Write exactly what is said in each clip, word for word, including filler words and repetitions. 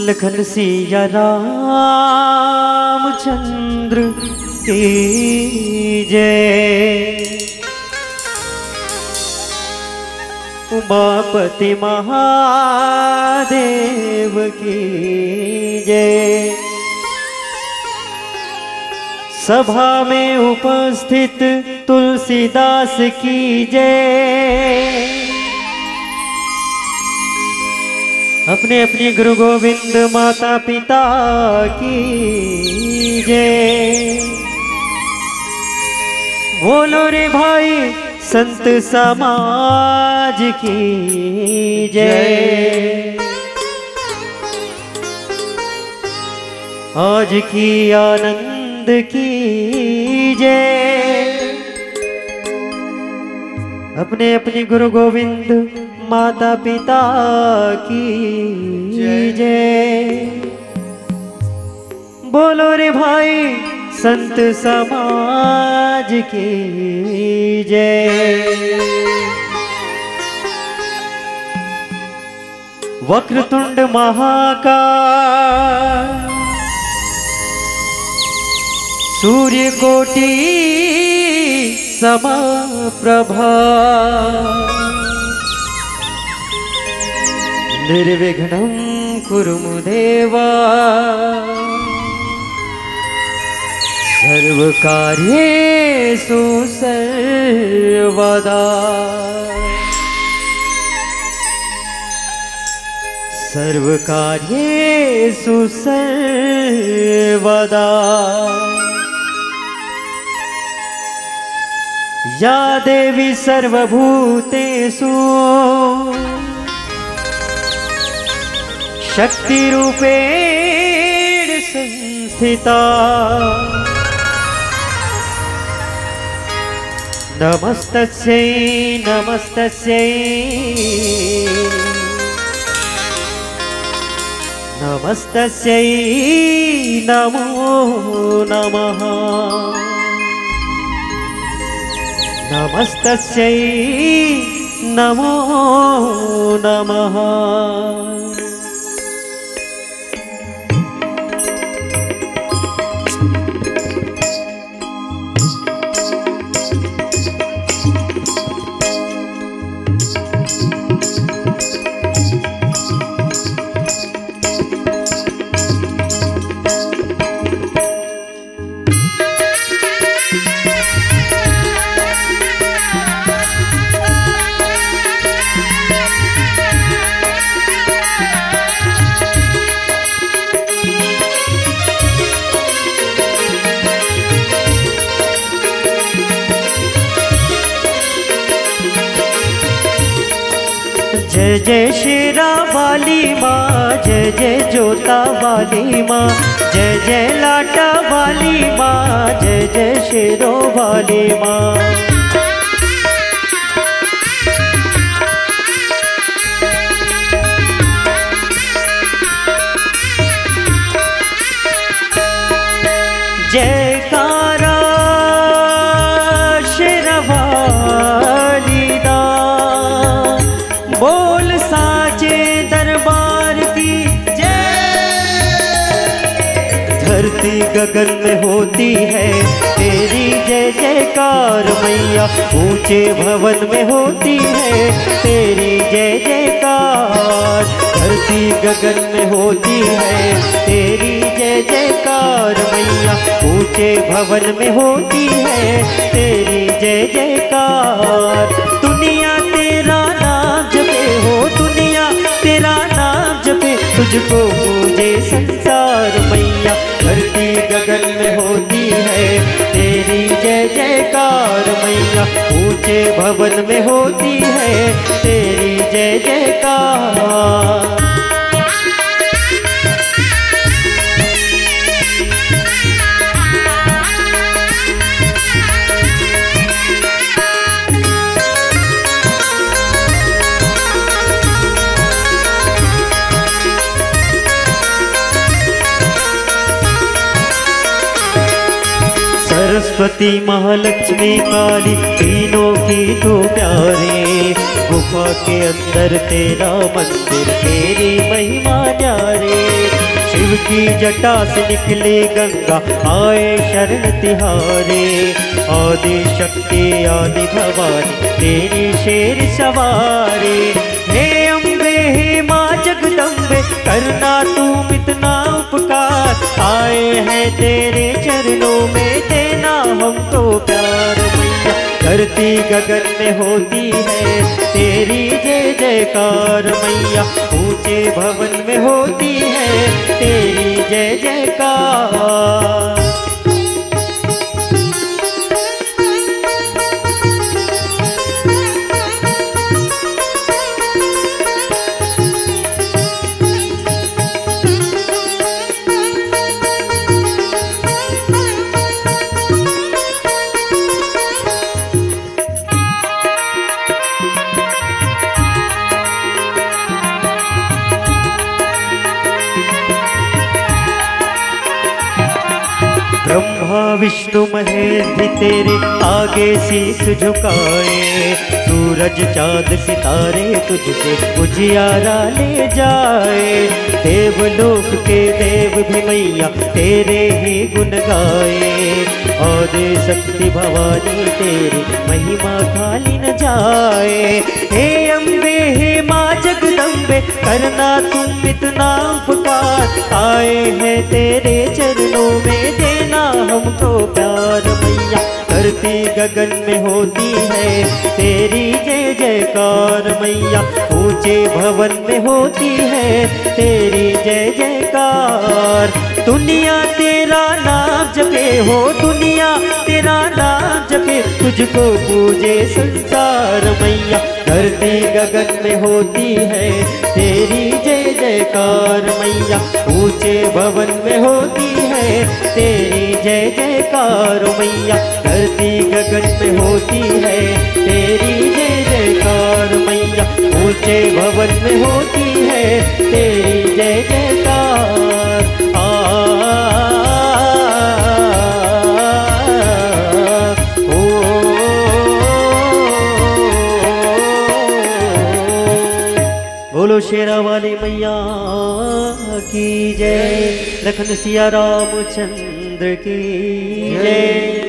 लखन सिया रामचंद्र की जय। उमापति महादेव की जय। सभा में उपस्थित तुलसीदास की जय। अपने अपने गुरु गोविंद माता पिता की जय। बोलो रे भाई संत समाज की जय। आज की आनंद की जय। अपने अपने गुरु गोविंद माता पिता की जय। बोलो रे भाई संत समाज की जय। वक्रतुंड महाकाय सूर्यकोटि समप्रभा। निर्विघ्नं कुरु मे देव सर्वकार्येषु सर्वदा। सर्वकार्येषु सर्वदा। या देवी सर्वभूतेषु शक्तिरूपेण संस्थिता। नमस्तस्यै नमस्तस्यै नमस्तस्यै नमो नमः। नमस्तस्यै नमो नमः। जय जय शेरा वाली माँ, जय जय जोता वाली माँ, जय जय लाटा वाली माँ, जय जय शेरों वाली माँ। जयकारा शेरा वाली दा, बोल साचे दरबार की जय। धरती गगन में होती है तेरी जय जयकार मैया, ऊंचे भवन में होती है तेरी जय जयकार। धरती गगन में होती है तेरी जय जयकार मैया, ऊंचे भवन में होती है तेरी जय जयकार। दुनिया तेरा नाम जपे हो, दुनिया तेरा नाम जपे, तुझको पूजे संसार मैया। धरती गगन में होती है तेरी जय जयकार मैया, ऊंचे भवन में होती है तेरी जय जयकार। सरस्वती महालक्ष्मी काली तीनों की तू प्यारी, गुफा के अंदर तेरा मंदिर, तेरी महिमा न्यारी। शिव की जटा से निकली गंगा, आए शरण तिहारे। आदि शक्ति आदि भवानी, तेरी शेर सवारी। हे अम्बे, हे माँ जगदम्बे, करना तुम इतना उपकार। आए हैं तेरे चरणों में, देना हमको प्यार मैया। धरती गगन में होती है तेरी जय जयकार मैया, ऊंचे भवन में होती है तेरी जय जयकार। ब्रह्मा विष्णु महेश भी तेरे आगे शीश झुकाए। सूरज चांद सितारे तुझसे उजियारा ले जाए। देवलोक के देव भी मैया तेरे ही गुण गाए। और शक्ति भवानी तेरी महिमा खाली न जाए। हे अम्बे, हे माँ जगदम्बे, करना तुम इतना उपकार। आए हैं तेरे चरणों में, देना हमको प्यार मैया। धरती गगन में होती है तेरी जय जयकार मैया, ऊंचे भवन में होती है तेरी जय जयकार। दुनिया तेरा नाम जपे हो, दुनिया तेरा नाम जपे, तुझको पूजे संसार मैया। धरती गगन में होती है तेरी जय जयकार मैया, ऊंचे भवन में होती है तेरी जय जयकार मैया। धरती गगन में होती है तेरी जय जयकार मैया, ऊंचे भवन में होती है तेरी जय जयकार। आ, ओ, बोलो शेरा वाली मैया की जय, लखन सिया रामचंद्र की जय।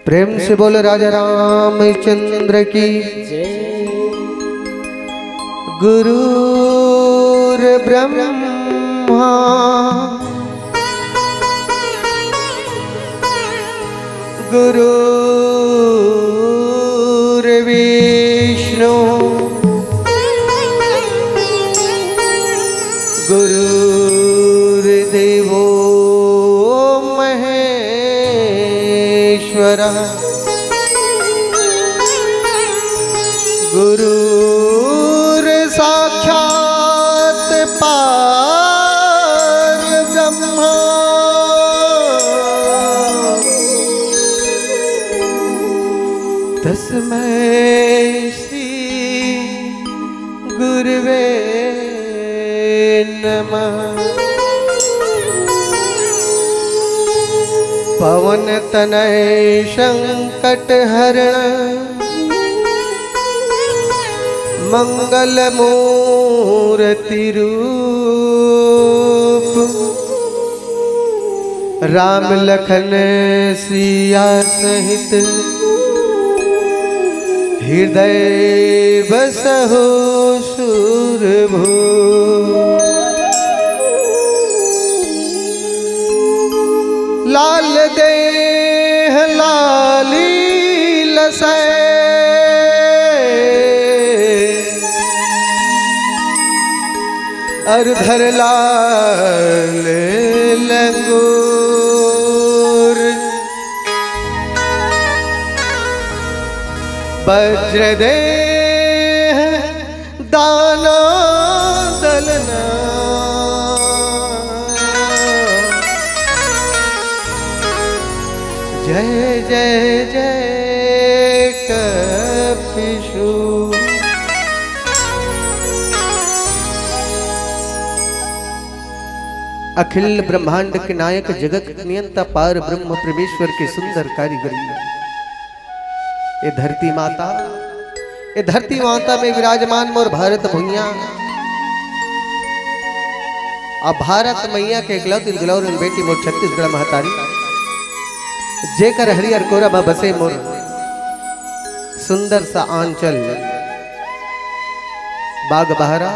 प्रेम से बोलो राजा रामचंद्र की। गुरुर्ब्रह्मा गुरुर्विष्णु गुरुर्देवो महेश्वरः। गुरुर्साक्षात् परब्रह्म। तस्मै श्री गुरुवे नमः। पवन तनय संकट हरण मंगल मूर्ति रूप। राम लखन सिया सहित हृदय बसहु सुरभूप। लाल देह लाली लसै अर धर लाल लंगूर। वज्र देह दाना दलना। जय जय जय कपिसू। अखिल ब्रह्मांड के नायक, जगत नियंता, पार ब्रह्म परमेश्वर के सुंदर कारीगरी। ए धरती माता, ए धरती माता में विराजमान मोर भारत भुइयां, आ भारत मैया के एकलौती दुलौरिन बेटी मोर छत्तीसगढ़ महतारी, जेकर हरियर कोरा म बसे मोर सुंदर सा आंचल बाग बहरा,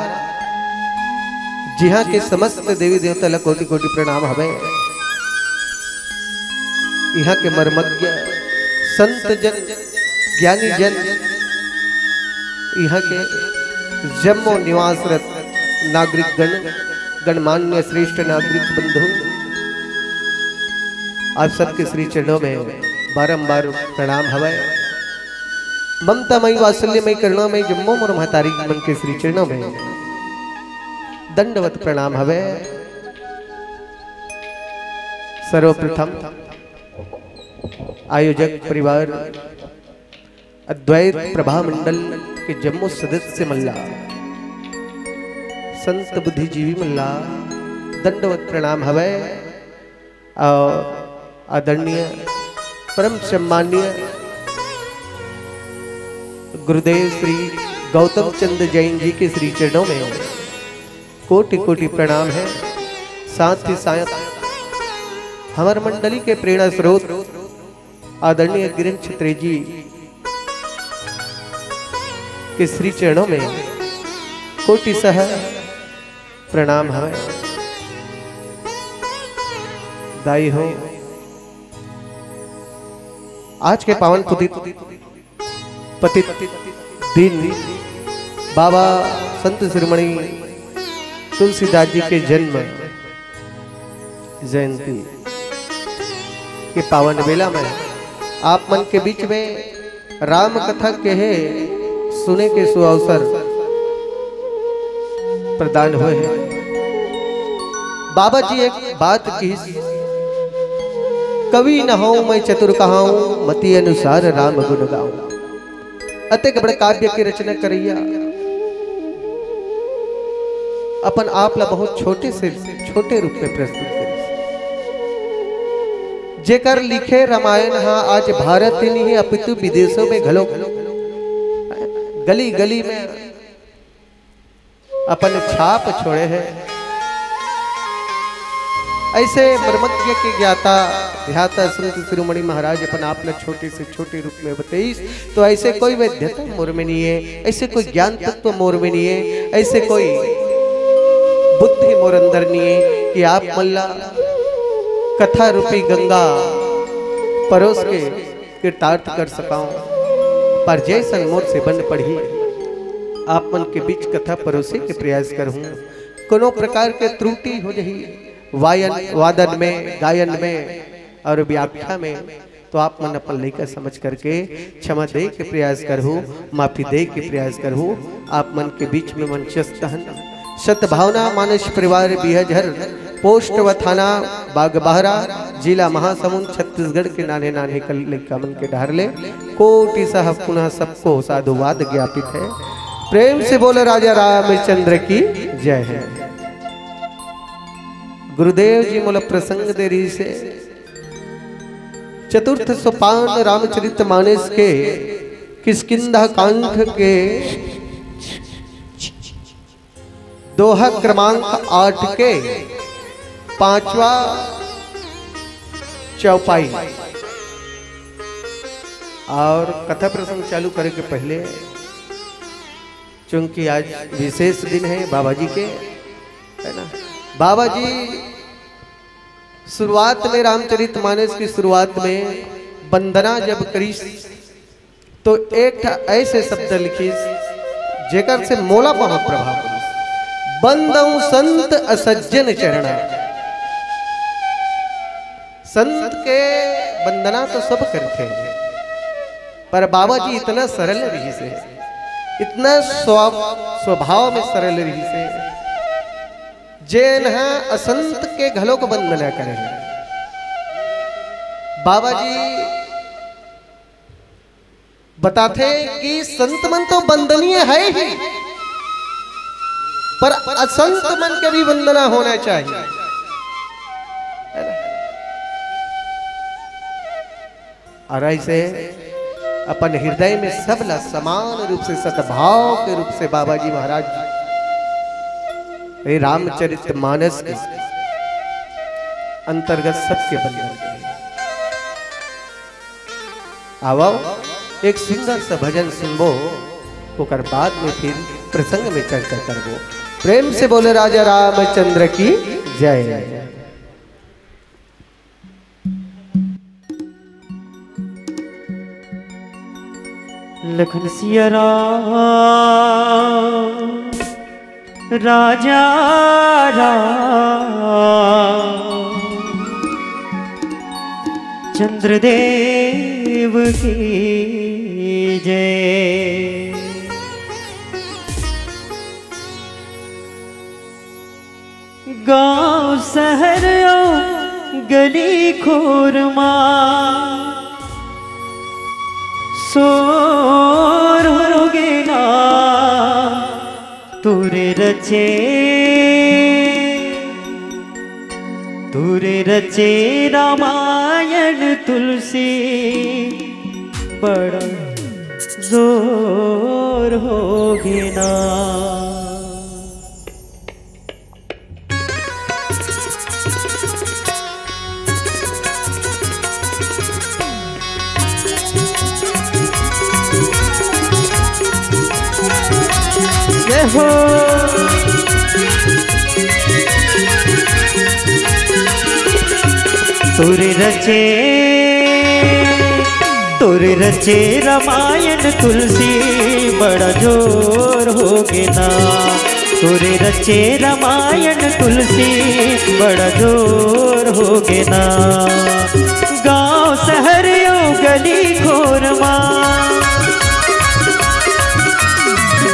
जिहां के समस्त देवी देवता ल कोटि कोटि प्रणाम हवे। इहां के मर्मज्ञ संत जन, ज्ञानी जन, इहां के जम्मो निवासरत नागरिक गण, गणमान्य श्रेष्ठ नागरिक बंधु, आप सबके श्री चरणों में बारंबार प्रणाम हवय। ममता मई, वात्सल्य मई, करुणा मई जम्मो मोर महतारी मन के श्री चरणों में दंडवत प्रणाम हवय। सर्वप्रथम आयोजक परिवार अद्वैत प्रभा मंडल के जम्मो सदस्य मन ला, संत बुद्धिजीवी मन ला दंडवत प्रणाम हवय। और आदरणीय परम सम्माननीय गुरुदेव श्री गौतम चंद जैन जी के श्री चरणों में कोटि कोटि प्रणाम है। साथ ही साथ हमर मंडली के प्रेरणा स्रोत आदरणीय गिरीश छत्री जी के श्री चरणों में कोटि सह प्रणाम हवय। दाई हो, आज के पावन पुतित पतित दिन बाबा संत शिरोमणि तुलसीदास जी के जन्म जयंती के पावन बेला में आप मन के बीच में राम कथा के हे सुने के सुअवसर प्रदान होए हे। बाबा जी एक बात किहिस, "कवि न हौं मैं चतुर कहाऊं, मति अनुसार राम गुण गाऊं।" अतेक बड़ काव्य के रचना करैया अपन आप ला बहुत छोटे से छोटे रूप में प्रस्तुत करिस। जेकर लिखे रामायण हा आज भारत ही नहीं अपितु विदेशों में घलो गली गली में अपन छाप छोड़े हे। ऐसे मर्मज्ञ के ज्ञाता ध्याता संत शिरोमणि महाराज अपन आप ला छोटे से छोटे रूप में बतईस, तो ऐसे कोई वैधता मोर में नहीं है, ऐसे कोई ज्ञान तत्व मोर में नहीं है, ऐसे कोई बुद्धि मोर अंदर नहीं है कि आप मन ला कथा रूपी गंगा परोस के कृतार्थ कर सकाऊं। पर जैसन मोर से बन पड़ही, आप मन के बीच कथा परोसे के प्रयास करहूं। कोनो प्रकार के त्रुटि हो जही, वायन, वादन में, गायन में और व्याख्या में, तो आप मन अपन लइका समझ करके क्षमा दे के प्रयास करहू, माफी दे के प्रयास करहू। आप मन के बीच में मंचस्थ हन सतभावना मानस परिवार बिहझर, पोस्ट व थाना बागबाहरा, जिला महासमुंद, छत्तीसगढ़ के नान्हे नान्हे कल लइका मन के डहर ले कोटि सह पुनः सबको साधुवाद ज्ञापित है। प्रेम से बोलो राजा रामचंद्र की जय है। गुरुदेव जी मोला प्रसंग दे रहिस हे चतुर्थ सोपान रामचरित मानस के किष्किंधा कांड के दोहा क्रमांक आठ के पांचवा चौपाई। और कथा प्रसंग चालू करे के पहले, चूंकि आज विशेष दिन है बाबा जी के, है ना, बाबा जी शुरुआत में, रामचरित मानस की शुरुआत में वंदना जब करिस, तो एक ठा ऐसे शब्द लिखिस, जेकर से मोला बहुत प्रभाव पड़िस। "बंदऊं संत असज्जन चरणा।" संत के वंदना तो सब करथे, पर बाबा जी इतना सरल रहिस हे, इतना स्व-, स्वभाव में सरल रहिस हे, जेन ह असंत के घलोक वंदना करे। बाबा जी बताथे कि संत मन तो वंदनीय है ही, पर असंत मन के भी वंदना होना चाहिए, है ना? और ऐसे अपन हृदय में सबला समान रूप से, सद्भाव के रूप से बाबा जी महाराज ये रामचरित मानस के अंतर्गत सबके बंदन के। आवव, एक सुंदर सा भजन सुनबो, ओकर बाद में फिर प्रसंग में चर्चा करबो। प्रेम से बोले राजा रामचंद्र की जय। लखन सिया राम राजा राम चंद्रदेव की जय। गांव शहर अउ गली खोर मा शोर होगे ना, तोरे रचे, तोरे रचे रामायण तुलसी बड़ा जोर होगे ना। जय हो। तोरे रचे, तोरे रचे रामायण तुलसी बड़ा जोर होगे ना। तोरे रचे रामायण तुलसी बड़ा जोर होगे ना। गांव शहर अउ गली खोर मा,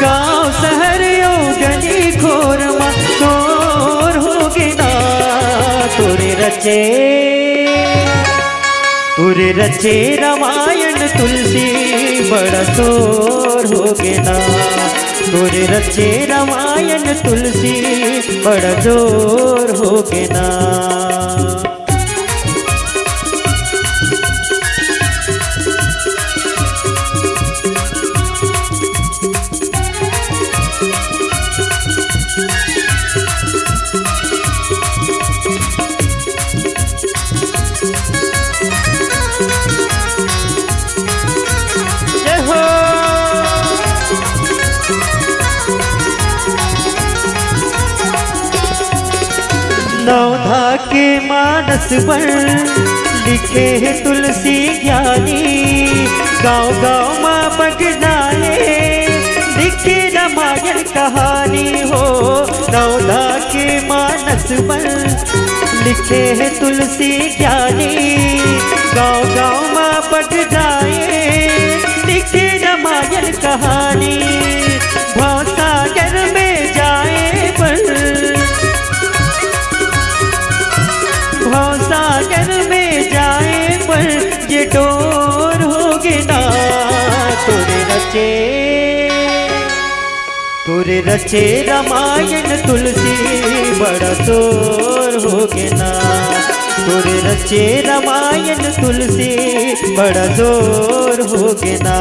गांव शहर अउ गली खोर मा शोर होगे ना। तोरे रचे, तोरे रचे रामायण तुलसी बड़ा शोर होगे ना। तोरे रचे रामायण तुलसी बड़ा जोर होगे ना। जय हो। नवधा के मानस बर लिखे हे तुलसी ज्ञानी, गांव गांव मा बगनाए लिखे रामायण कहानी हो। नवधा के मानस बर लिखे हे तुलसी ज्ञानी, गांव गांव मा बगनाए लिखे रामायण कहानी। भवसागर में जाए बर, भवसागर में जाए बर ये डोर होगे ना। तोरे रचे, तोरे रचे रामायण तुलसी बड़ा शोर होगे ना। तोरे रचे रामायण तुलसी बड़ा जोर होगे ना।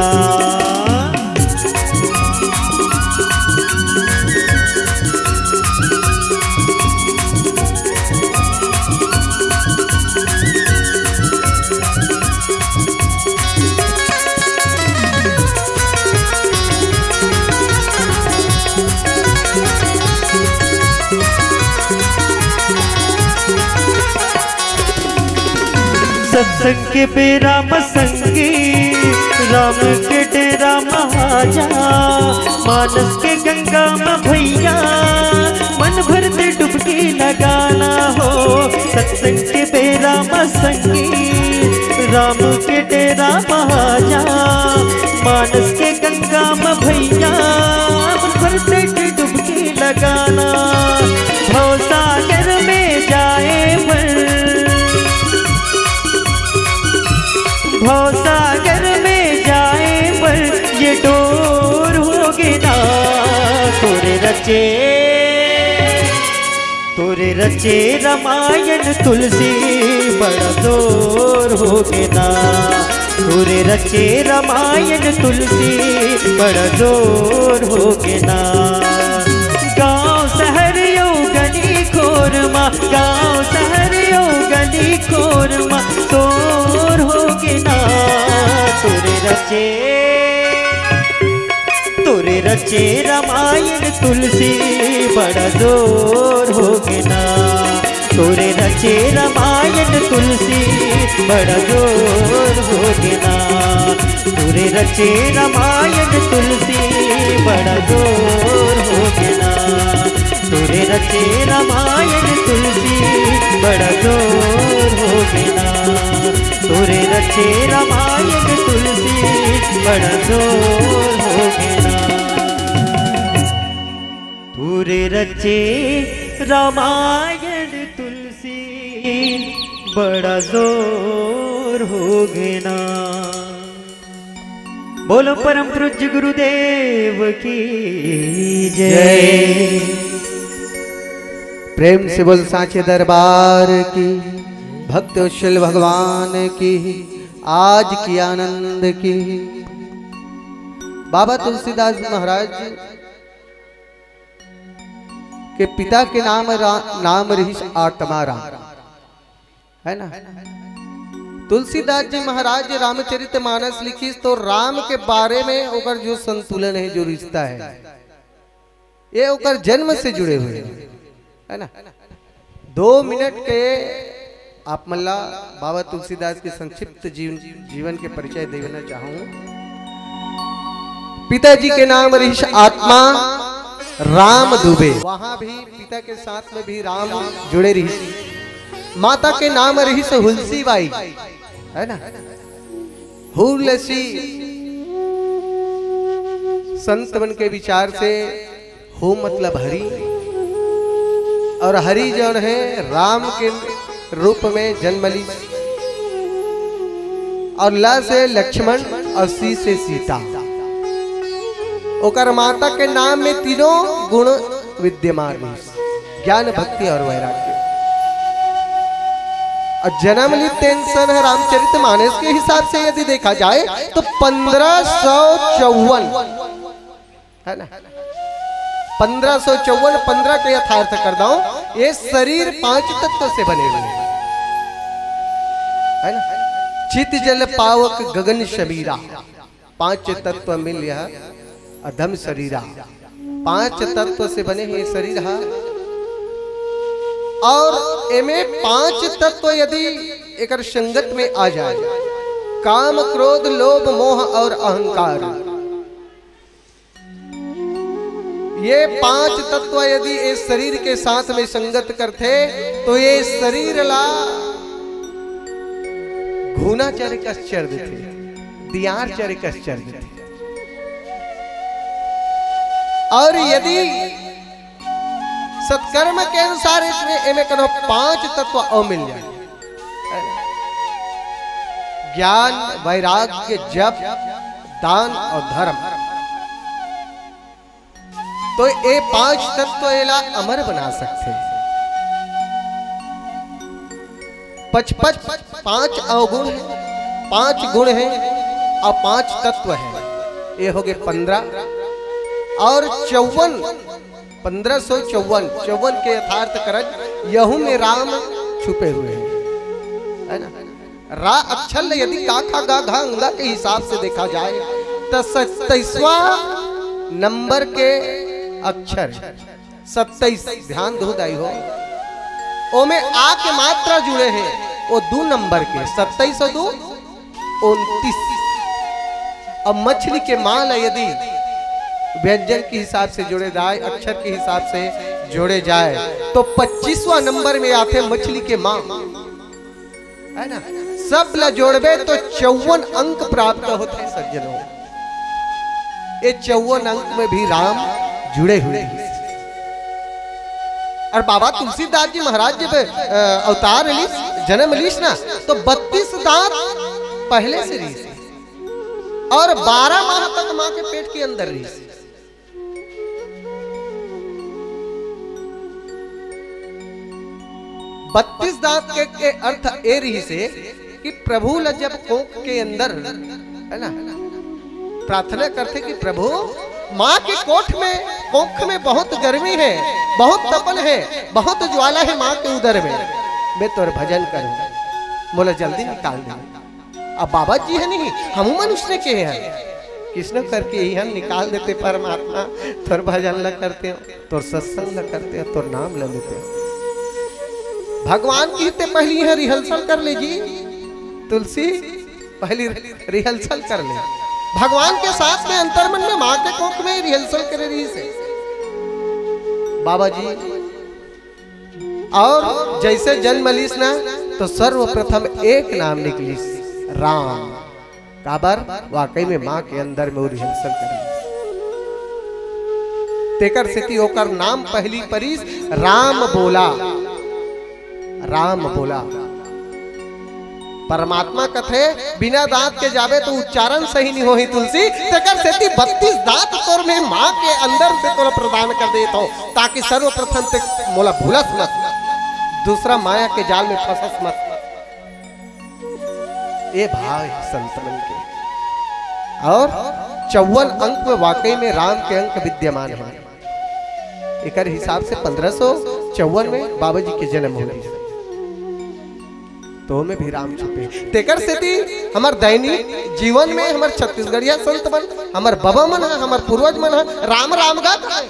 सत्संग के बेरा म संगी, राम के डेरा म आजा, मानस के गंगा म भैया, मन भर से डुबकी लगाना हो। सत्संग के बेरा म संगी, राम के डेरा म आजा, मानस के गंगा म भैया, मन भर से डुबकी लगाना। भवसागर में जाए बर, भवसागर में जाए बर ये डोर होगे ना। तोरे रचे, तोरे रचे रामायण तुलसी बड़ा जोर होगे ना। तोरे रचे रामायण तुलसी बड़ा जोर होगे ना। गांव शहर अउ गाँव शहर ओ गली खोर म शोर होगे ना। तोरे रचे, तोरे रचे रामायण तुलसी बड़ा जोर होगे ना। तोरे रचे रामायण तुलसी बड़ा जोर होगे ना। तोरे रचे रामायण तुलसी बड़ा जोर होगे ना। तोरे रचे रामायण तुलसी बड़ा जोर होगे ना। तोरे रचे रामायण तुलसी बड़ा जोर होगे ना। तोरे रचे रामायण तुलसी बड़ा जोर होगे ना। बोलो परम पूज्य गुरुदेव की जय। प्रेम से बोल सांचे दरबार की, भक्त वत्सल भगवान की, आज की आनंद की। बाबा तुलसीदास महाराज के पिता के नाम रा-, नाम रहिस आत्मा राम, है ना? तुलसीदास जी महाराज रामचरित मानस लिखिस तो राम के बारे में ओकर जो संतुलन है, जो रिश्ता है, ये ओकर जन्म से जुड़े हुए हैं, है ना? दो मिनट के आप मन ला बाबा तुलसीदास के संक्षिप्त जीवन, जीवन के परिचय देना चाहूं। पिताजी के नाम रहिस आत्मा राम दुबे, वहां भी पिता के साथ में भी राम जुड़े रहिस। माता के नाम रहिस हुलसी बाई, है ना? हुलसी संत मन के विचार से हु मतलब हरि, और हरि जौन है राम के रूप में जन्म ली, और ल से लक्ष्मण और सी से सीता। ओकर माता के नाम में तीनों गुण विद्यमान है, ज्ञान, भक्ति और वैराग्य। और जन्म ली तेन सन है रामचरित मानस के हिसाब से यदि देखा जाए तो पंद्रह सौ चौवन, है ना? पंद्रह सौ चौवन, पंद्रह के यथार्थ कर दो, ये शरीर पांच तत्व से बने हुए हैं, है ना? चित जल पावक गगन शरीरा, पांच तत्व मिल यह अधम शरीरा, पांच तत्व से बने हुए शरीर हा। और एमे पांच तत्व यदि एकर संगत में आ जाए, काम, क्रोध, लोभ, मोह और अहंकार, ये पांच तत्व यदि इस शरीर के साथ में संगत करथे, तो ये शरीर ला घूना चर कस चर देथे, दियार चर कस चर देथे। और यदि सत्कर्म के अनुसार इसमें एमे कनो पांच तत्व और मिल जाए, ज्ञान, वैराग्य, जप, दान और धर्म, तो ये पांच तत्व एला अमर बना सकथे। पचपच पांच अवगुण है, पांच गुण है और पांच तत्व है। ये हो गए पंद्रह और चौवन, पंद्रह सौ चौवन, चौवन के यथार्थ करज, यहू में राम छुपे हुए हैं, है ना? रा अक्षर ले यदि का खा गा घा अंगा के हिसाब से देखा जाए, तो सत्ताईसवां नंबर के अक्षर, सत्ताईस, ध्यान दो दाई हो, ओमे आ के मात्रा जुड़े हैं, वो दो नंबर के, सत्ताईस और दो, उनतीस। अब मछली के मां ला यदि व्यंजन के हिसाब से जोड़े जाए, अक्षर के हिसाब से जोड़े जाए, तो पच्चीसवां नंबर में आथे मछली के मां, है ना? सब ला जोड़बे तो चौवन अंक प्राप्त होथे सज्जनों। ये चौवन अंक में भी राम जुड़े हुए हैं। और बाबा तुलसीदास जी महाराज जब, अ, अवतार लीस, जन्म लीस ना, तो बत्तीस दांत पहले से रहीस और बारह माह तक मां के पेट के अंदर रहीस। बत्तीस दांत के, के अर्थ ए रहीस हे कि प्रभु ला जब कोख के अंदर, है ना, प्रार्थना करथे कि प्रभु, मां के कोख में, कोख में बहुत गर्मी है, बहुत तपन हे, बहुत ज्वाला हे माँ के उदर में, मैं तोर भजन करूँ, मोला जल्दी निकाल दे। अब बाबा जी हे नहीं, हमू मनुष्य के हे। किसने करके इहन निकाल देते परमात्मा, तोर भजन ला करते हो, तोर सत्संग ला करते हो, तोर नाम ला लेते हो। भगवान की ते पहली इहाँ rehearsal कर ले जी, तुलसी, पहली rehearsal कर ले। भगवान के साथ में अंतर्मन में माँ के कोख में rehearsal करे रहिसे बाबा जी। और जैसे जन्म लिस ना, तो सर्वप्रथम एक नाम निकलिस, राम। काबर? वाकई में माँ के अंदर में rehearsal करिस। तेकर सेती ओकर नाम पहली परिस राम बोला, राम बोला। परमात्मा कथे, बिना दांत के जाबे तो उच्चारण सही नहीं होही तुलसी, तेकर सेती बत्तीस दांत तोर में माँ के अंदर से तोला प्रदान कर देत हो, ताकि सर्वप्रथम ते मोला भूलस मत, दूसरा माया के जाल में फंसस मत। ए भाव हे संत मन के। और चौवन अंक में वाकई में राम के अंक विद्यमान हे। एकर हिसाब से पंद्रह सौ चौवन में बाबा जी के जन्म होइस। तो ओमे भी राम छुपे। तेकर सेती हमर दैनिक जीवन में हमर छत्तीसगढ़िया संत मन, हमर बाबा मन ह, हमर पूर्वज मन ह, राम राम गा कहे।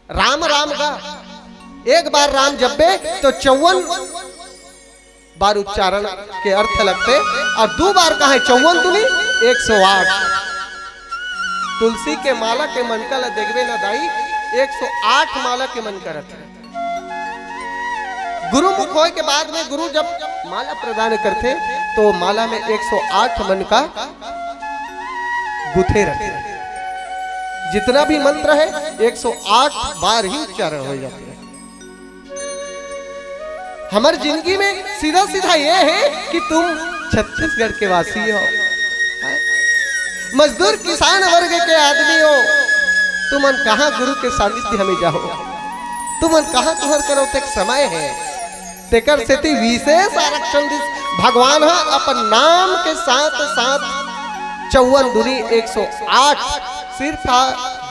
राम राम गा। एक बार राम जपबे तो चौवन बार उच्चारण के अर्थ लगथे, और दू बार कहे चौवन दूनी एक सौ आठ। तुलसी के माला के मनका ला देखबे ना दाई, एक सौ आठ माला के मनका रथे। गुरु मुख होय के बाद में गुरु जब माला प्रदान करथे, तो माला में एक सौ आठ मनका गुथे रथे। जितना भी मंत्र हे, एक सौ आठ बार ही उच्चारण हो जाथे। हमर जिंदगी में सीधा सीधा ये हे कि तुम छत्तीसगढ़ के वासी हो, मजदूर किसान वर्ग के आदमी हो, तुमन कहाँ गुरु के सानिध्य में जाहो, तुमन कहाँ तुहर करो तक समय हे। तेकर सेती विशेष आरक्षण दिस भगवान ह अपन नाम के साथ साथ चौवन दूनी एक सौ आठ, सिर्फ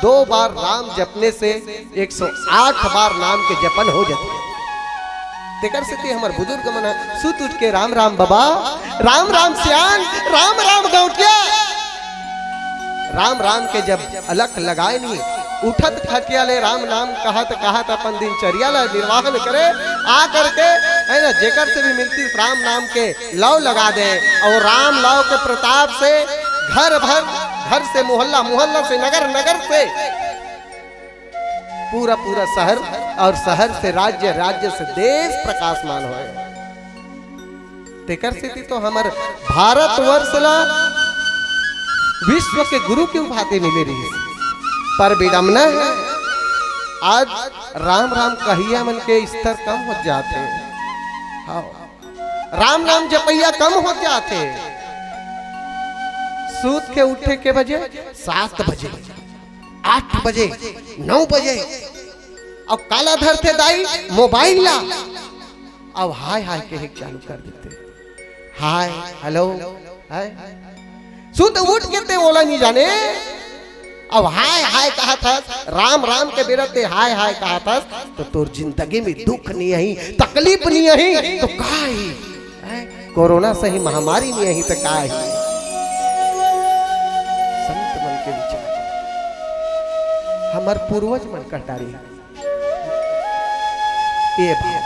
दो बार राम जपने से एक सौ आठ बार नाम के जपन हो जाथे। तेकर सेती हमर बुजुर्ग मन ह सुत उठ के राम राम बबा, राम राम सियान, राम राम गौटिया, राम राम के जब अलख लगाय नी, उठत खटिया ले राम नाम कहत कहत अपन दिनचर्या ला निर्वाहन करे, आ करके, है ना, जेकर से भी मिलतिस राम नाम के लौ लगा दे, और राम लौ के प्रताप से घर भर, घर से मोहल्ला, मोहल्ला से नगर, नगर से पूरा पूरा शहर, और शहर से राज्य, राज्य से देश प्रकाशमान होय। तेकर सेती तो हमर भारतवर्ष ला विश्व के गुरु के उपाधि मिले रहिस। पर विडम्बना हे, आज राम राम कहिया मन के स्तर कम हो जाथे। हाँ, राम नाम जपैया कम हो जाथे। सूत के उठे के बजे? सात बजे, आठ बजे, नौ बजे। अब काला धरथे दाई? मोबाइल ला। अब हाय हाय कहे चालू कर देथे, हाय, हेलो, हाय। सुत उठ के ते ओला नहीं जाने। अब हाय हाय कहत हस, राम राम के बेरा ते हाय हाय कहत हस, तो तोर जिंदगी में दुख नहीं आही, तकलीफ नहीं आही, तो का ही? हैं? कोरोना सही महामारी नहीं आही, तो का ही? संत मन के विचार, हमर पूर्वज मन कटारी। ये भाव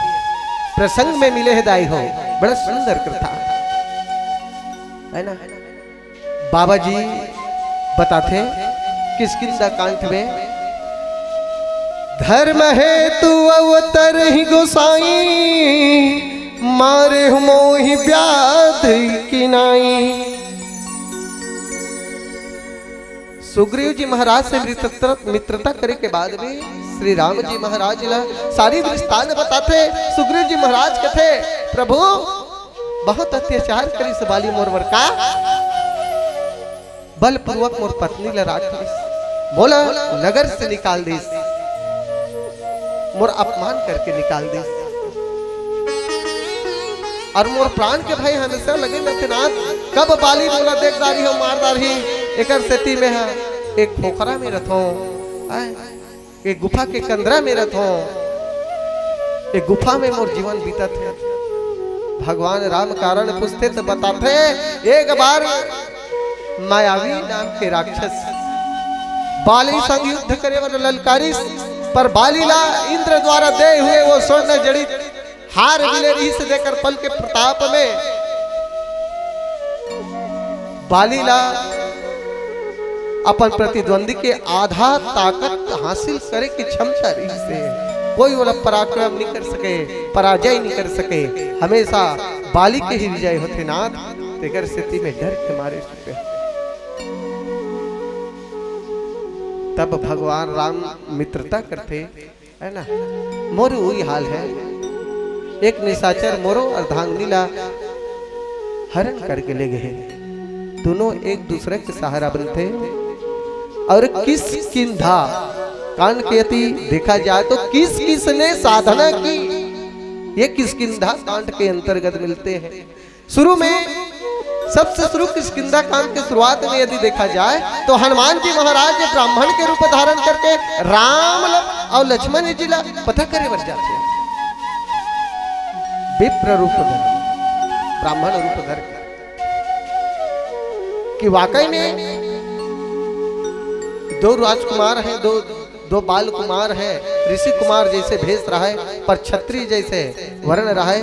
प्रसंग में मिले हे दाई हो, बड़ा सुंदर कथा है ना। बाबा जी बताथे किष्किंधा कांड में, धर्म हेतु अवतरहिं गोसाई, मारे मोहि व्याध की नाई। सुग्रीव जी महाराज से मित्रता, मित्रता करे के बाद में श्री राम जी महाराज ला सारी वृत्तांत बताथे। सुग्रीव जी महाराज कथे, प्रभु, बहुत अत्याचार करिस बाली मोर बर का, बलपूर्वक मोर पत्नी ला राख लिस, मोला नगर से निकाल दिस, मोर अपमान करके निकाल दिस। और मोर प्राण के भय हमेशा लगे रथे नाथ, कब बाली मोला देख डारही अउ मार डारही, एकर सेती में हा एक खोखरा में रथों। आय। ए गुफा के कंदरा में रथों, ए गुफा में मोर जीवन बीतत हे। भगवान राम कारण पूछथे त बताथे, एक बार मायावी नाम के राक्षस बाली संग युद्ध करे बर ललकारिस, पर बाली ला इंद्र द्वारा दे हुए वो स्वर्ण जड़ित हार मिले रिहिस, जेकर बल के प्रताप में बाली ला अपन प्रतिद्वंदी के आधा ताकत हासिल करे के क्षमता रिहिस हे। कोई ओला पराक्रम नहीं कर सके, पराजय नहीं कर सके, हमेशा बाली के ही विजय होथे नाथ। तेकर स्थिति में डर के मारे सुते। तब भगवान राम मित्रता करथे, है ना? मोर उही हाल हे। एक निशाचर मोरो अर्धांगिनी ला हरण करके ले गे हे। दोनों एक दूसरे के सहारा बनथे। और किष्किंधा कांड के यदि देखा जाए तो किस किस ने साधना की, ये किष्किंधा कांड के अंतर्गत मिलते हैं। शुरू में, सबसे शुरू किष्किंधा कांड के शुरुआत में यदि देखा जाए तो हनुमान जी महाराज ब्राह्मण के रूप धारण करके राम ल-, और लक्ष्मण जी ला पता करे बर जाथे। विप्र रूप धर, ब्राह्मण रूप धर के कि वाकई में दो राजकुमार हैं, दो दो बाल कुमार है, ऋषि कुमार जैसे भेष रहय, पर छत्री जैसे वर्ण रहय।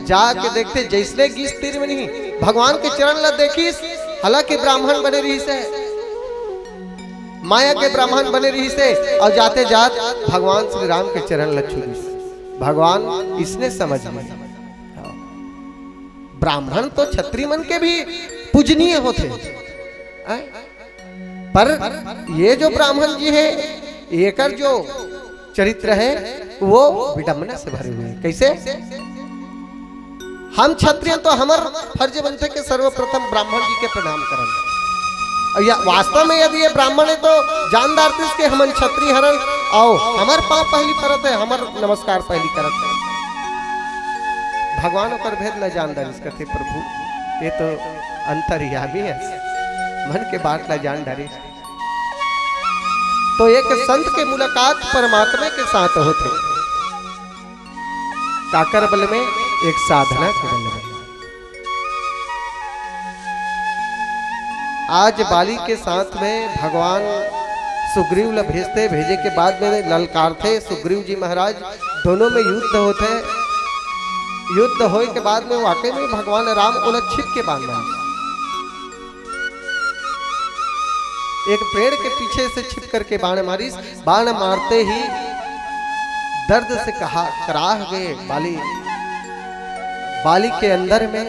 जाके देखथे, जैसने गीस तीर में नहीं, भगवान के चरण ला देखिस, हालांकि ब्राह्मण बने रहिस हे, माया के ब्राह्मण बने रहिस हे, और जाते जात भगवान श्री राम के चरण ला छू दिस। भगवान इसने समझ में, ब्राह्मण तो छत्री मन के भी पूजनीय होथे, हैं? पर ये जो ब्राह्मण जी हे, एकर जो चरित्र हे, वो विडंबना से भरे हुए हे। कैसे? हम क्षत्रिय तो हमर फर्ज बनथे के सर्वप्रथम ब्राह्मण जी के प्रणाम करन। और या वास्तव में यदि ये ब्राह्मण हे तो जानदार तीस के हमन क्षत्रिय हरन, आओ हमर पाँव पहली परत हे, हमर नमस्कार पहली करत हे। भगवान ओकर भेद न जानदार, इसका थे प्रभु, ये तो अंतर्यामी हे, मन के बात ला जान डारे। तो एक संत के मुलाकात परमात्मा के साथ होथे। काकर बल में? एक साधना के बल में। आज बाली के साथ में भगवान सुग्रीव ला भेजथे, भेजे के बाद में ललकारथे सुग्रीव जी महाराज, दोनों में युद्ध होथे। युद्ध होए के बाद में वाकई में भगवान राम ओला छिप के बाण मारिस। एक पेड़ के पीछे से छिप करके बाण मारिस। बाण मारते ही दर्द से कहा, कराह गए बाली। बाली के अंदर में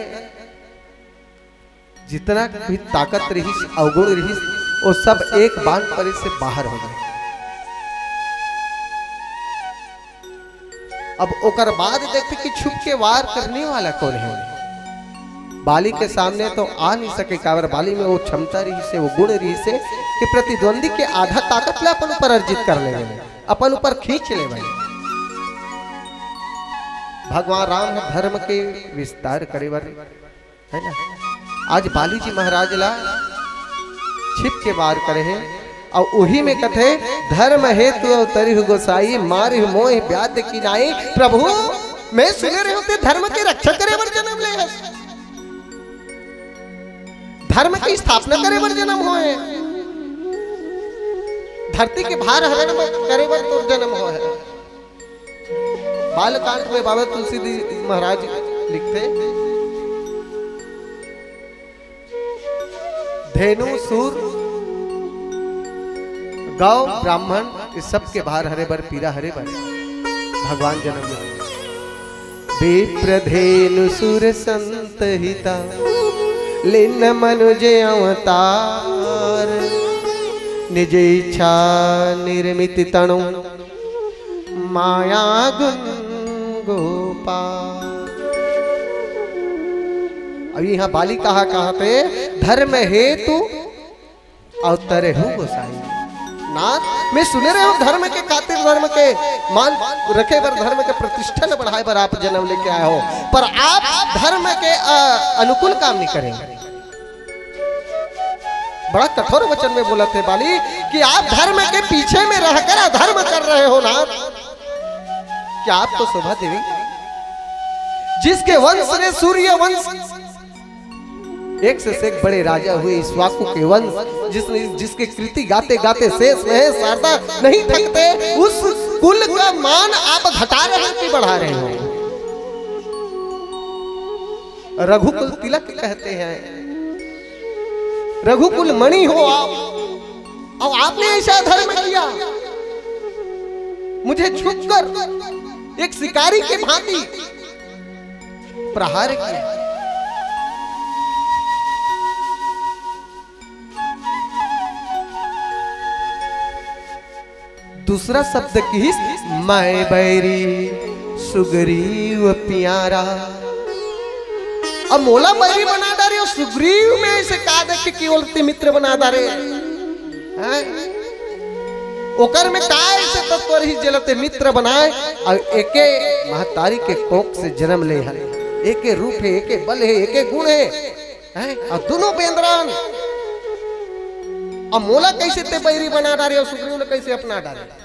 जितना भी ताकत रहिस, अवगुण रहिस, वो सब एक बाण परे से बाहर हो गए। अब ओकर बाद देखते कि छुप के वार करने वाला कौन है। बाली के सामने तो आ नहीं सके, काबर बाली में वो क्षमता रहिस हे, वो गुण रहिस हे कि प्रतिद्वंदी के आधा ताकत ला अपन ऊपर अर्जित कर लेवे, अपन ऊपर खींच लेवे। भगवान राम ह धर्म के विस्तार करे बर, है ना? आज बाली जी महाराज ला छिप के वार करे हे, अउ उही में कथे, "धर्म हेतु अवतरिहु गोसाई, मारिहु मोहि व्याध की नाई।" प्रभु, मैं सुने रहे हों ते धर्म के रक्षा करे बर जन्म ले हस, धर्म की स्थापना करे बर जन्म होए, धरती के भार हरण करे बर तोर जन्म होए। बालकांड में बाबा तुलसी जी महाराज लिखथे, धेनु, सूर, गौ, ब्राह्मण, ये सब के भार हरे बर, पीरा हरे बर भगवान जन्म ले। विप्र धेनु सुर संत हिता, लीन मनुज अवतार। निज इच्छा निर्मित तनु, माया गुण गोपाल। अब यहाँ बाली कहा, कहा थे, धर्म हेतु अवतरे हूँ गोसाई। नाथ, मैं सुने रहे हूँ धर्म के खातिर, धर्म के मान रखे बर, धर्म के प्रतिष्ठा ल बढ़ाए बर आप जन्म लेके आए हो, पर आप धर्म के, अ, अनुकूल काम नहीं करेंगे। बड़ा कठोर वचन में बोलत हे बाली कि आप धर्म के पीछे में रहकर अधर्म कर रहे हो ना। क्या आपको शोभा देवी, जिसके वंश ने सूर्य वंश, एक से एक बड़े राजा हुए, इक्ष्वाकु के वंश, जिसने, जिसके कृति गाते गाते शेष में है, शारदा नहीं थकते, उस कुल का मान आप घटा रहे हो कि बढ़ा रहे हो? रघुकुल तिलक कहते हैं, रघुकुल मणि हो आप, और आपने ऐसा धर्म किया, मुझे छुपकर एक शिकारी के भांति प्रहार किया। दूसरा शब्द किहिस, "मैं बैरी सुग्रीव प्यारा।" अब मोला बैरी बना डारे अउ सुग्रीव में ऐसे का देखे कि ओला ते मित्र बना डारे? हैं? ओकर में का ऐसे तत्व रही जेला ते मित्र बनाए? अउ एके महतारी के कोख से जन्म ले हन, एके रूप हे, एके बल हे, एके गुण हे, हैं? अउ दुनों बेंदरा हन। अब मोला कैसे ते बैरी बना डारे अउ सुग्रीव ने कैसे अपना डारे?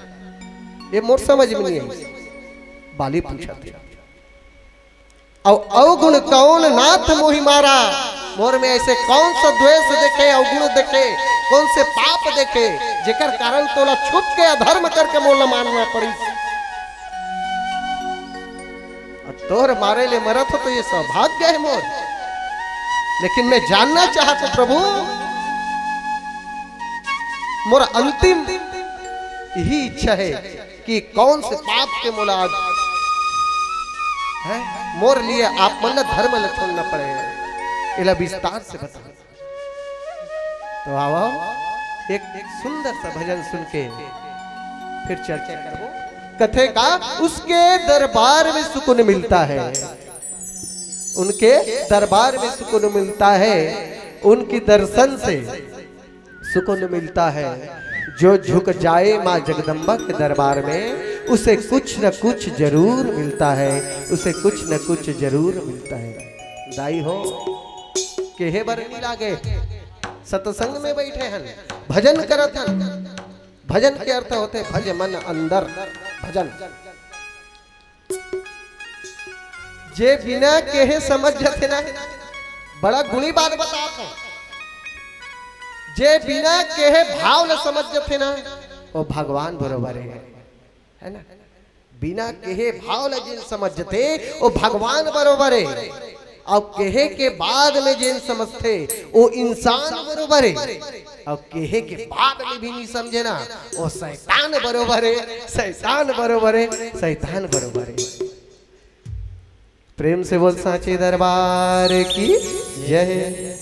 ये मोर समझ में नहीं आई। बाली पूछत हे, "अउ अवगुण कौन नाथ मोहि मारा?" मोर में ऐसे कौन सा द्वेष देखे, अवगुण देखे, कौन से पाप देखे, जेकर कारण तोला छुप के अधर्म करके मोला मारना पड़िस? अउ तोर मारे ले मरत हो तो ये सौभाग्य हे मोर, लेकिन मैं जानना चाहत हूं प्रभु, मोर अंतिम यही इच्छा हे कि कौन से पाप के मोला आज, हैं, मोर लिए आप मन ला धर्म ला छोड़ना पड़े हे, एला विस्तार से बता। तो आओ, आओ, एक, एक सुंदर सा भजन सुन के फिर चर्चा करबो। कथे का, "उसके दरबार में सुकून मिलता है, उनके दरबार में सुकून मिलता है, उनकी दर्शन से सुकून मिलता है। जो झुक जाए माँ जगदम्बा के दरबार में, उसे कुछ न कुछ जरूर मिलता है, उसे कुछ न कुछ जरूर मिलता है।" दाई हो, केहे बर नी लागे, सत्संग में बैठे हन, भजन करत हन। भजन के अर्थ होथे भज मन अंदर, भजन। जे बिना केहे समझ जथे ना, बड़ा गुणी बात बतात हंव। जे बिना केहे भाव ल समझ जथे ना, वो भगवान बरोबर हे, है ना? बिना केहे भाव ल जेन समझ जथे, वो भगवान बरोबर हे। अउ केहे के बाद में जेन समझथे, वो इंसान बरोबर हे। अउ केहे के बाद में भी नहीं समझे ना, वो शैतान बरोबर हे, शैतान बरोबर हे, शैतान बरोबर हे। प्रेम से बोल सांचे दरबार की जय।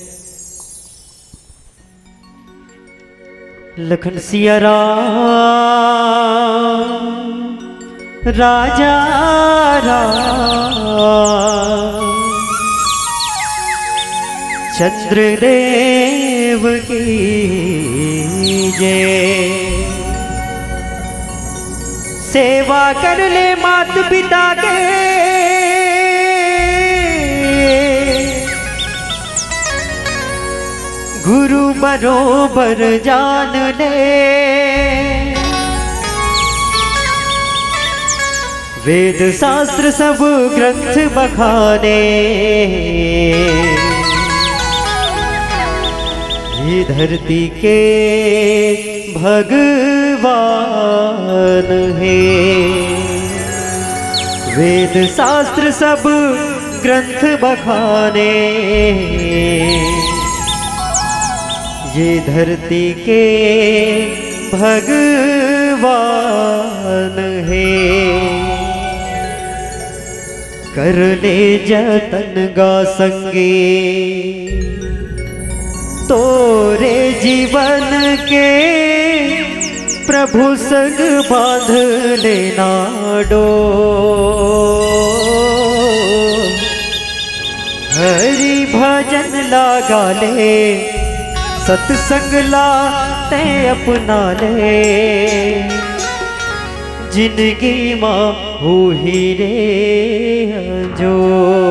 लखन सिया राम, राजा राम, चंद्रदेव की जय। सेवा कर ले मात पिता के, गुरु बरोबर जान ले। वेद शास्त्र सब ग्रंथ बखाने, ये धरती के भगवान हे। वेद शास्त्र सब ग्रंथ बखाने, ये धरती के भगवान हे। कर ले जतन गा संगी, तोरे जीवन के प्रभु संग बांध लेना डोर। हरि भजन लागा ले, सत्संग ला तैं अपना ले, जिंदगी मा होही रे अंजोर।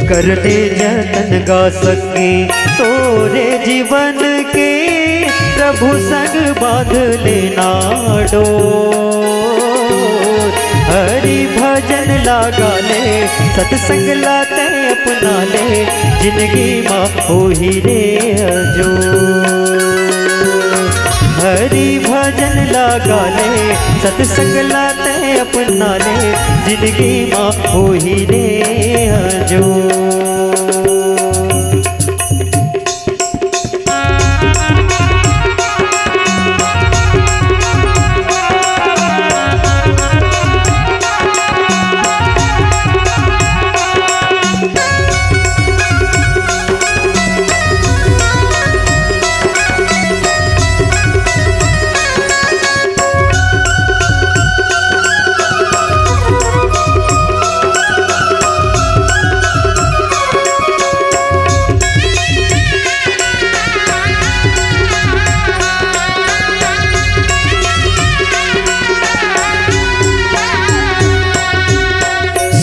कर ले जतन गा सके तोरे जीवन के, प्रभु संग बांध लेना डोर। हरि भजन लागा ले, सत्संग ला तैं अपना ले, जिंदगी मा होही रे अजोर। हरि भजन लागा ले, सत्संग ला तैं अपना ले, जिंदगी मा होही रे अजोर।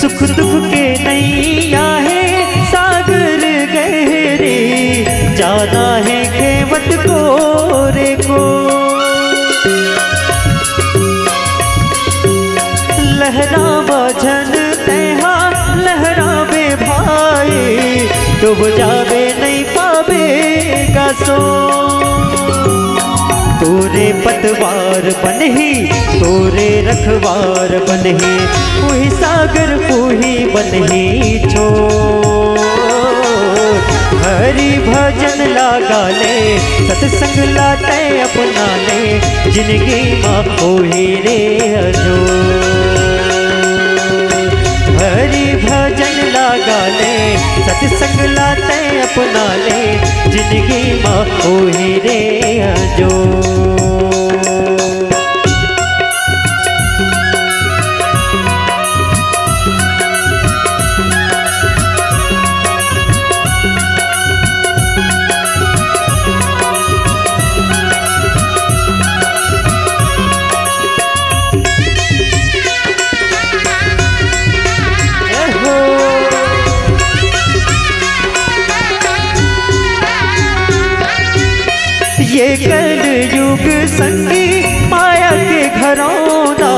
सुख दुख के नैया हे सागर गहरे, जाना हे खेवत कोरे को। लहरावा झन तैं हा लहरावे भाई, डूब जावे नइ पाबे गा सोय। तोरे पतवार बनही, तोरे रखवार बनही, उही सागर उही बनही छोर। हरि भजन लागा ले, सत्संग ला तैं अपना ले, जिंदगी मा होही रे अजोर। हरि भजन लागा ले, सत्संग ला तैं अपना ले, जिंदगी मा होही रे अजोर। ये कलयुग संगी माया के घरौंदा,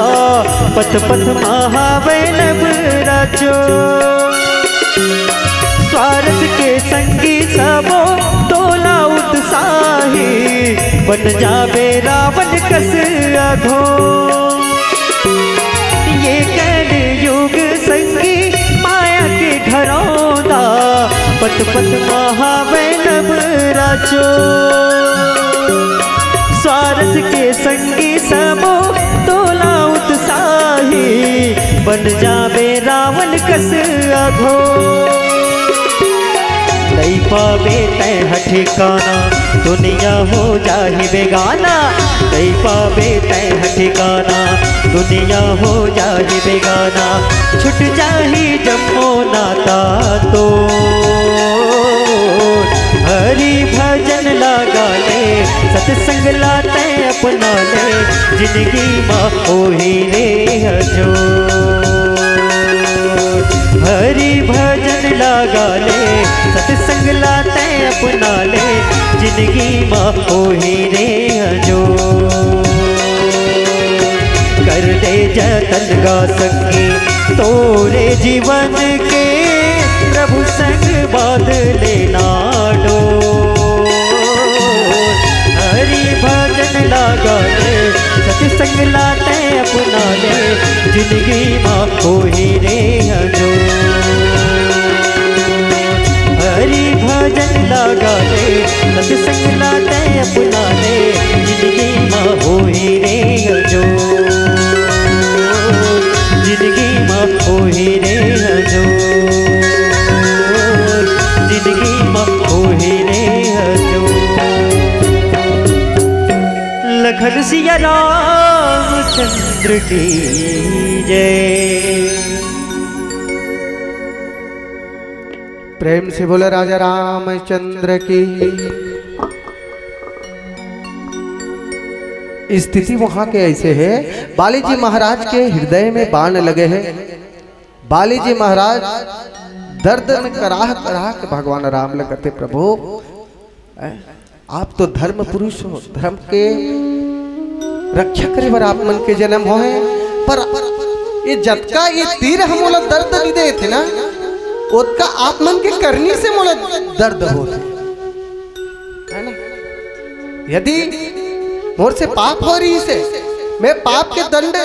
पथ पथ मा हावय लब राचो। स्वार्थ के संगी सबो टोला उत्साही, बन जाबे रावण कस अघोर। ये कलयुग संगी माया के घरौंदा, पथ पथ मा हावय लब राचो। स्वार्थ के संगी सबो टोला उत्साही, बन जाबे रावण कस अघोर। नइ पाबे तैं ह ठिकाना, दुनिया हो जाही बेगाना। नइ पाबे तैं ह ठिकाना, दुनिया हो जाही बेगाना। छूट जाही जम्मो नाता तोर। हरि भजन लागा ले, सत्संग ला तैं अपना ले, जिंदगी मा होही रे अजोर। हरि भजन लागा ले, सत्संग ला तैं अपना ले, जिंदगी मा होही रे अजोर। कर ले जतन गा संगी तोरे जीवन के, प्रभु संग बांध लेना डोर। हरि भजन लागा ले, सत्संग ला तैं अपना ले, जिंदगी मा होही रे अजोर। हरि भजन लागा ले, सत्संग ला तैं अपना ले, जिंदगी मा होही रे अजोर। जिंदगी मा होही रे अजोर। जिंदगी मा होही रे अजोर। लखन सिया रामचंद्र की जय। प्रेम से बोलो राजा रामचंद्र की। स्थिति वहां के ऐसे है, बाली जी महाराज के हृदय में बाण लगे हैं। बाली जी महाराज दर्द में कराह कराह के भगवान राम ल कथे, "प्रभु, हैं, आप तो धर्म पुरुष हो, धर्म के रक्षा करे बर आप मन के जन्म होए, पर ये जतका ये तीर ह मोला दर्द नइ देथे ना, ओतका आप मन के करनी से मोला दर्द होथे।" है ना? यदि मोर से पाप हो रहिसे, मैं पाप के दंड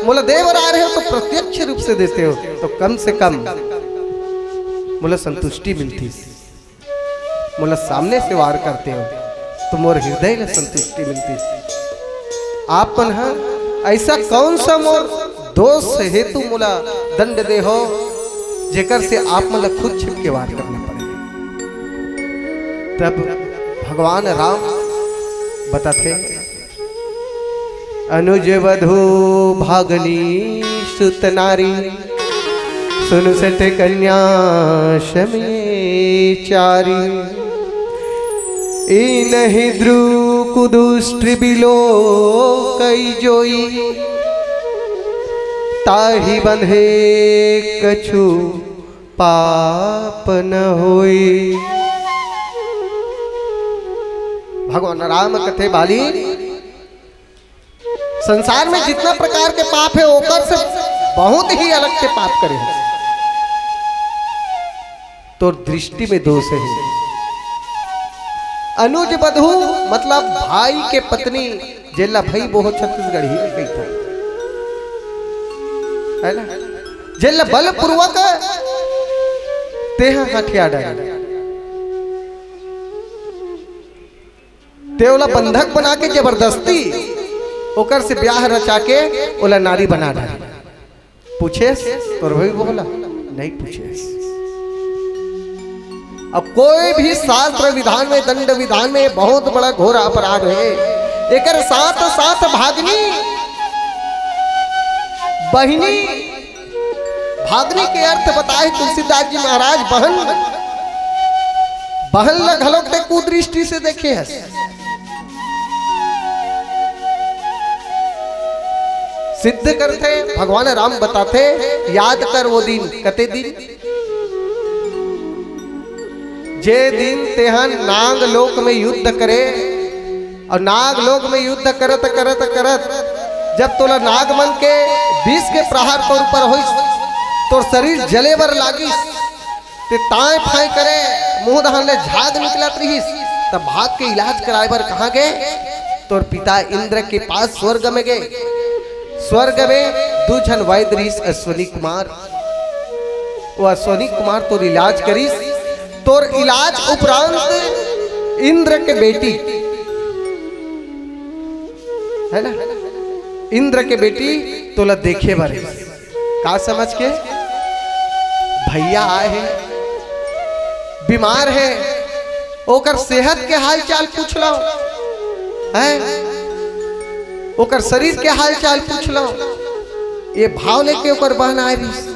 मोला दे बर आ रहे हो, तो प्रत्यक्ष रूप से देते हो, तो कम से कम मोला संतुष्टि मिलती, मोला सामने से वार करते हो, तो मोर हृदय ला संतुष्टि मिलती। आप मन ह ऐसा कौन सा मोर दोष हेतु मोला दंड दे हो, जेकर से आप मन ला खुद छिप के वार करना पड़े? तब भगवान राम बताथे, "अनुज वधु भागनी सुत नारी, सुन सठ कन्या सम ये चारी। इनहि द्रु कुदुष्ट बिलो कई जोई, ताहि बंधे कछु पाप न होई।" भगवान राम कथे, "बाली, संसार में जितना प्रकार के पाप हे, ओकर से बहुत ही अलग के पाप करे हे, तोर दृष्टि में दोष हे।" अनुज वधु मतलब भाई के पत्नी, जेला भाई बोहो छत्तीसगढ़ी में कहिथे, है ना? जेला बलपूर्वक तेहा हथिया डारे, ते ओला बंधक बना के जबरदस्ती ओकर से ब्याह रचा के ओला नारी बना डारे। पूछेस तोर भाई बोला? नहीं पूछेस। अब कोई भी शास्त्र विधान में, दंड विधान में बहुत बड़ा घोर अपराध हे। एकर साथ साथ भागनी, बहिनी, भागनी के अर्थ बताए तुलसीदास जी महाराज, बहन, बहन ला घलोक ते कुदृष्टि से देखे हस। सिद्ध करथे, भगवान राम बताथे, याद कर वो दिन, कते दिन, जे दिन तेहन नाग लोक में युद्ध करे, अउ नाग लोक में युद्ध करत, करत, करत, जब तोला नाग मन के विष के प्रहार तोर ऊपर होइस, तोर शरीर जले बर लागिस, ते ताय फाय करे, मुंह डहन ले झाग निकलत रिहिस, तब भाग के इलाज कराए बर कहाँ गे? तोर पिता इंद्र के पास स्वर्ग में गे। स्वर्ग में दू झन वैद्य रिहिस, अश्विनी कुमार। वो अश्विनी कुमार तोर इलाज करिस। तोर इलाज उपरांत इंद्र के बेटी, है ना, इंद्र के बेटी तोला देखे बर आइस। का समझ के? भैया आए हे, बीमार हे, ओकर सेहत के हालचाल पूछ लव, हैं? ओकर शरीर के हालचाल पूछ लव। ये भाव लेके ओकर बहन आए रहिस।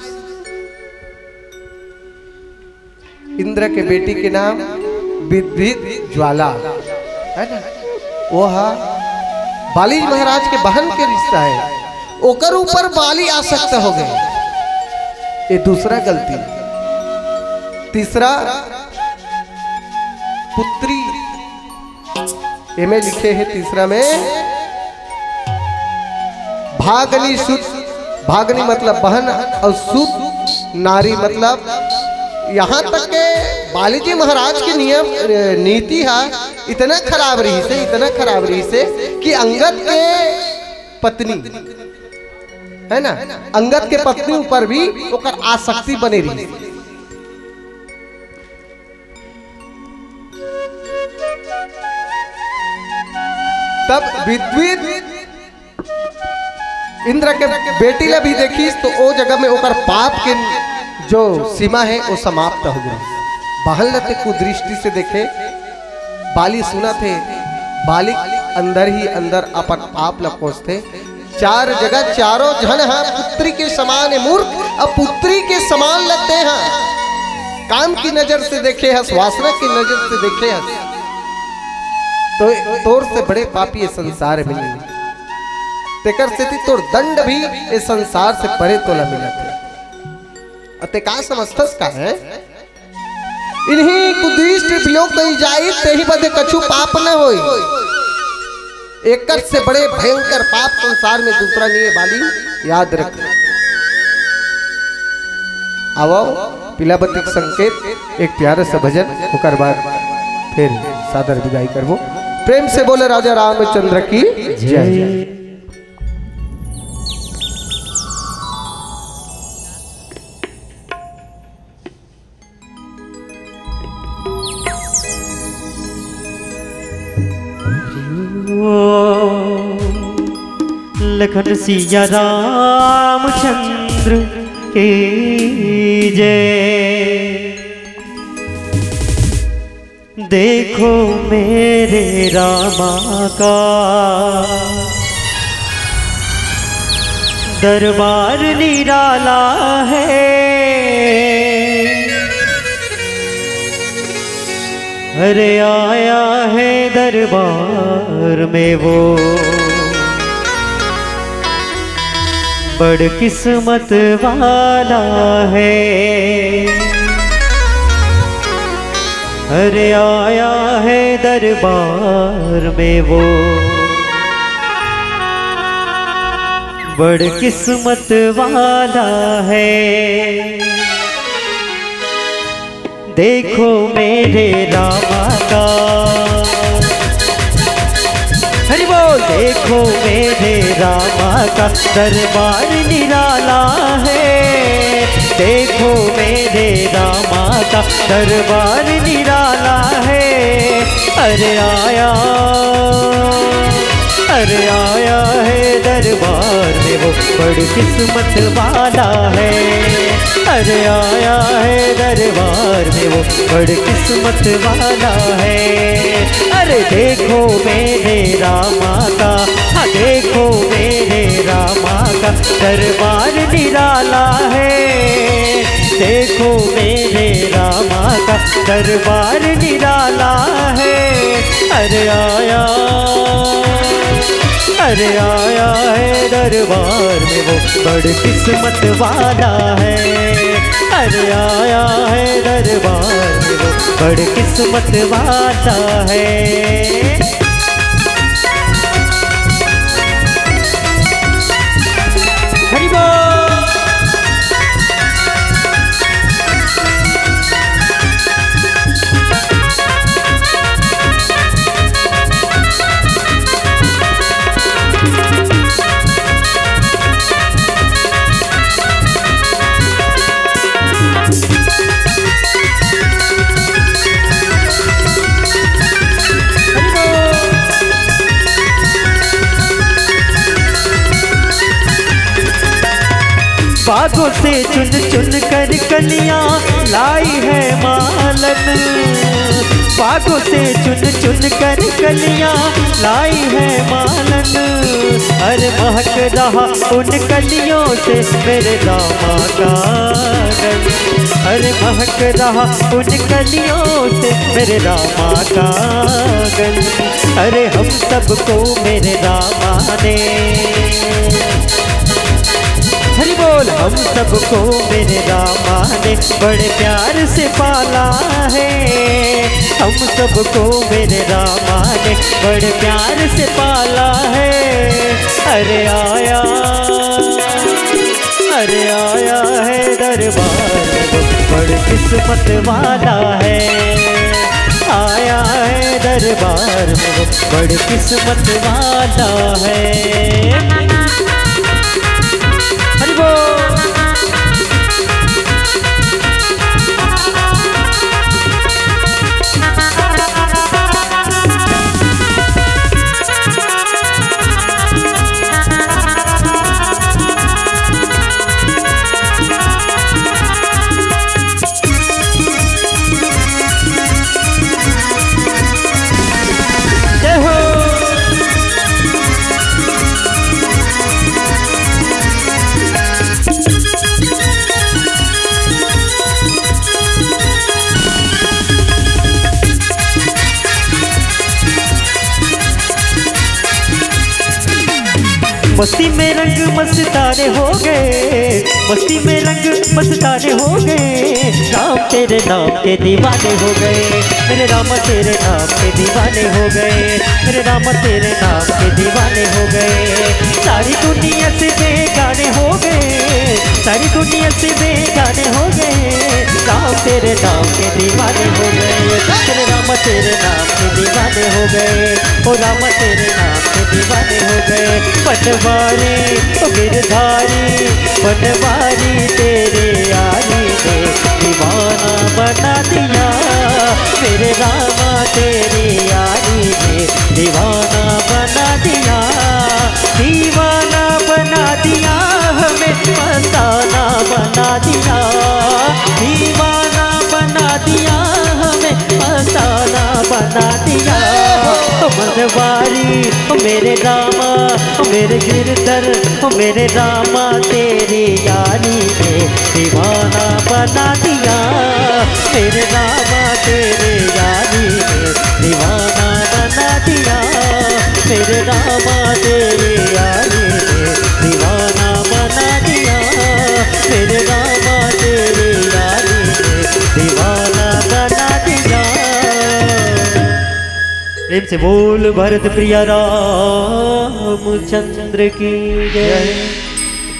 इंद्र के बेटी के नाम विद्युत ज्वाला, है ना? वो हा बाली महाराज के बहन के रिश्ता हे। ओकर ऊपर बाली आसक्त हो गे। ये दूसरा गलती। तीसरा, पुत्री, एमे लिखे हे तीसरा में, भागनी सुत, भागनी मतलब बहन, अउ सुत नारी मतलब, यहाँ तक के बाली जी महाराज के नियम, अ, नीति हा इतना खराब रहिसे, इतना खराब रहिसे कि अंगद के पत्नी, है ना, अंगद के पत्नी ऊपर भी ओकर आसक्ति बने रहिसे। तब विद्युत इंद्र के बेटी ला भी देखिस, तो ओ जगह में ओकर पाप के जो सीमा हे, वो समाप्त हो गे। बहन ला ते कुदृष्टि से देखे, बाली सुनत हे, बाली अंदर ही अंदर अपन आप ला कोसथे। चार जगह चारों झन हा पुत्री के समान हे मूर्ख, अब पुत्री के समान लगते हैं। काम की नजर से देखे हस, वासना की नजर से देखे हस, तो तोर से बड़े पापी ये संसार में नहीं। तेकर सेती तोर दंड भी ये संसार से परे तोला मिलत हे। अते का समझथस का हे? इन्हीं कुदृष्ट वियोग कही जाई, तेही बदे कछु पाप न होई। एकर से बड़े भयंकर पाप संसार में दूसरा नहीं है बाली, याद रख। आवो, पिलावती के संकेत, एक प्यारा सा भजन, ओकर बाद फिर सादर विदाई करबो। प्रेम से बोले राजा रामचंद्र की जय। लखन सिया रामचंद्र की जय। देखो मेरे रामा का दरबार निराला है। अरे आया है दरबार में वो, बड़ किस्मत वाला है। अरे आया है दरबार में वो, बड़ किस्मत वाला है। देखो मेरे रामा का, हरि बोल। देखो मेरे रामा का दरबार निराला है। देखो मेरे रामा का दरबार निराला है। अरे आया, अरे आया है दरबार में वो, बड़ी किस्मत वाला है। अरे आया है दरबार में वो, बड़ी किस्मत वाला है। अरे देखो मेरे रामा का, हाँ देखो मेरे रामा का दरबार निराला है। देखो मेरे रामा का दरबार निराला है। अरे आया, अरे आया है दरबार में वो, बड़ किस्मत वाला है। अरे आया है दरबार में वो, बड़ किस्मत वाला है। हरि बोल। बागों से चुन चुन कर कलियां लाई है मालन, बागों से चुन चुन कर कलियां लाई है मालन। अरे महक रहा उन कलियों से मेरे रामा का आंगन, अरे महक रहा उन कलियों से मेरे रामा का आंगन। अरे हम सबको मेरे रामा ने, हरि बोल। हम सबको मेरे रामा ने बड़े प्यार से पाला है, हम सबको मेरे रामा ने बड़े प्यार से पाला है। अरे आया, अरे आया है दरबार में वो, बड़ किस्मत वाला है। आया है दरबार में वो, बड़ किस्मत वाला है। हरि बोल। मस्ती में रंग मस्ताने हो गए, मस्ती में रंग मस्ताने हो गए, राम तेरे नाम के दीवाने हो गए, मेरे राम तेरे नाम के दीवाने हो गए, मेरे राम तेरे नाम के दीवाने हो गए। सारी दुनिया से बेगाने हो गए, सारी दुनिया से बेगाने हो गए, राम तेरे नाम के दीवाने हो गए, मेरे राम तेरे नाम के दीवाने हो गए, ओ राम तेरे नाम के दीवाने हो गए। पटवारी तो गिरधारी, पटवारी तेरे यारी ने दीवाना बना दिया, मेरे रामा तेरे यारी ने दीवाना बना दिया, दीवाना बना दिया, हमें मस्ताना बना दिया, दीवाना बना दिया, हमें मस्ताना बना दिया। ओ पटवारी, ओ मेरे रामा, ओ मेरे गिरधर, ओ मेरे रामा, तेरी यारी ने दीवाना बना दिया, मेरे रामा, तेरी यारी ने दीवाना बना दिया, मेरे रामा, तेरी यारी ने दीवाना बना दिया, मेरे रामा, तेरी यारी ने दीवाना बना दिया। प्रेम से बोल भरत प्रिया रामचंद्र की जय।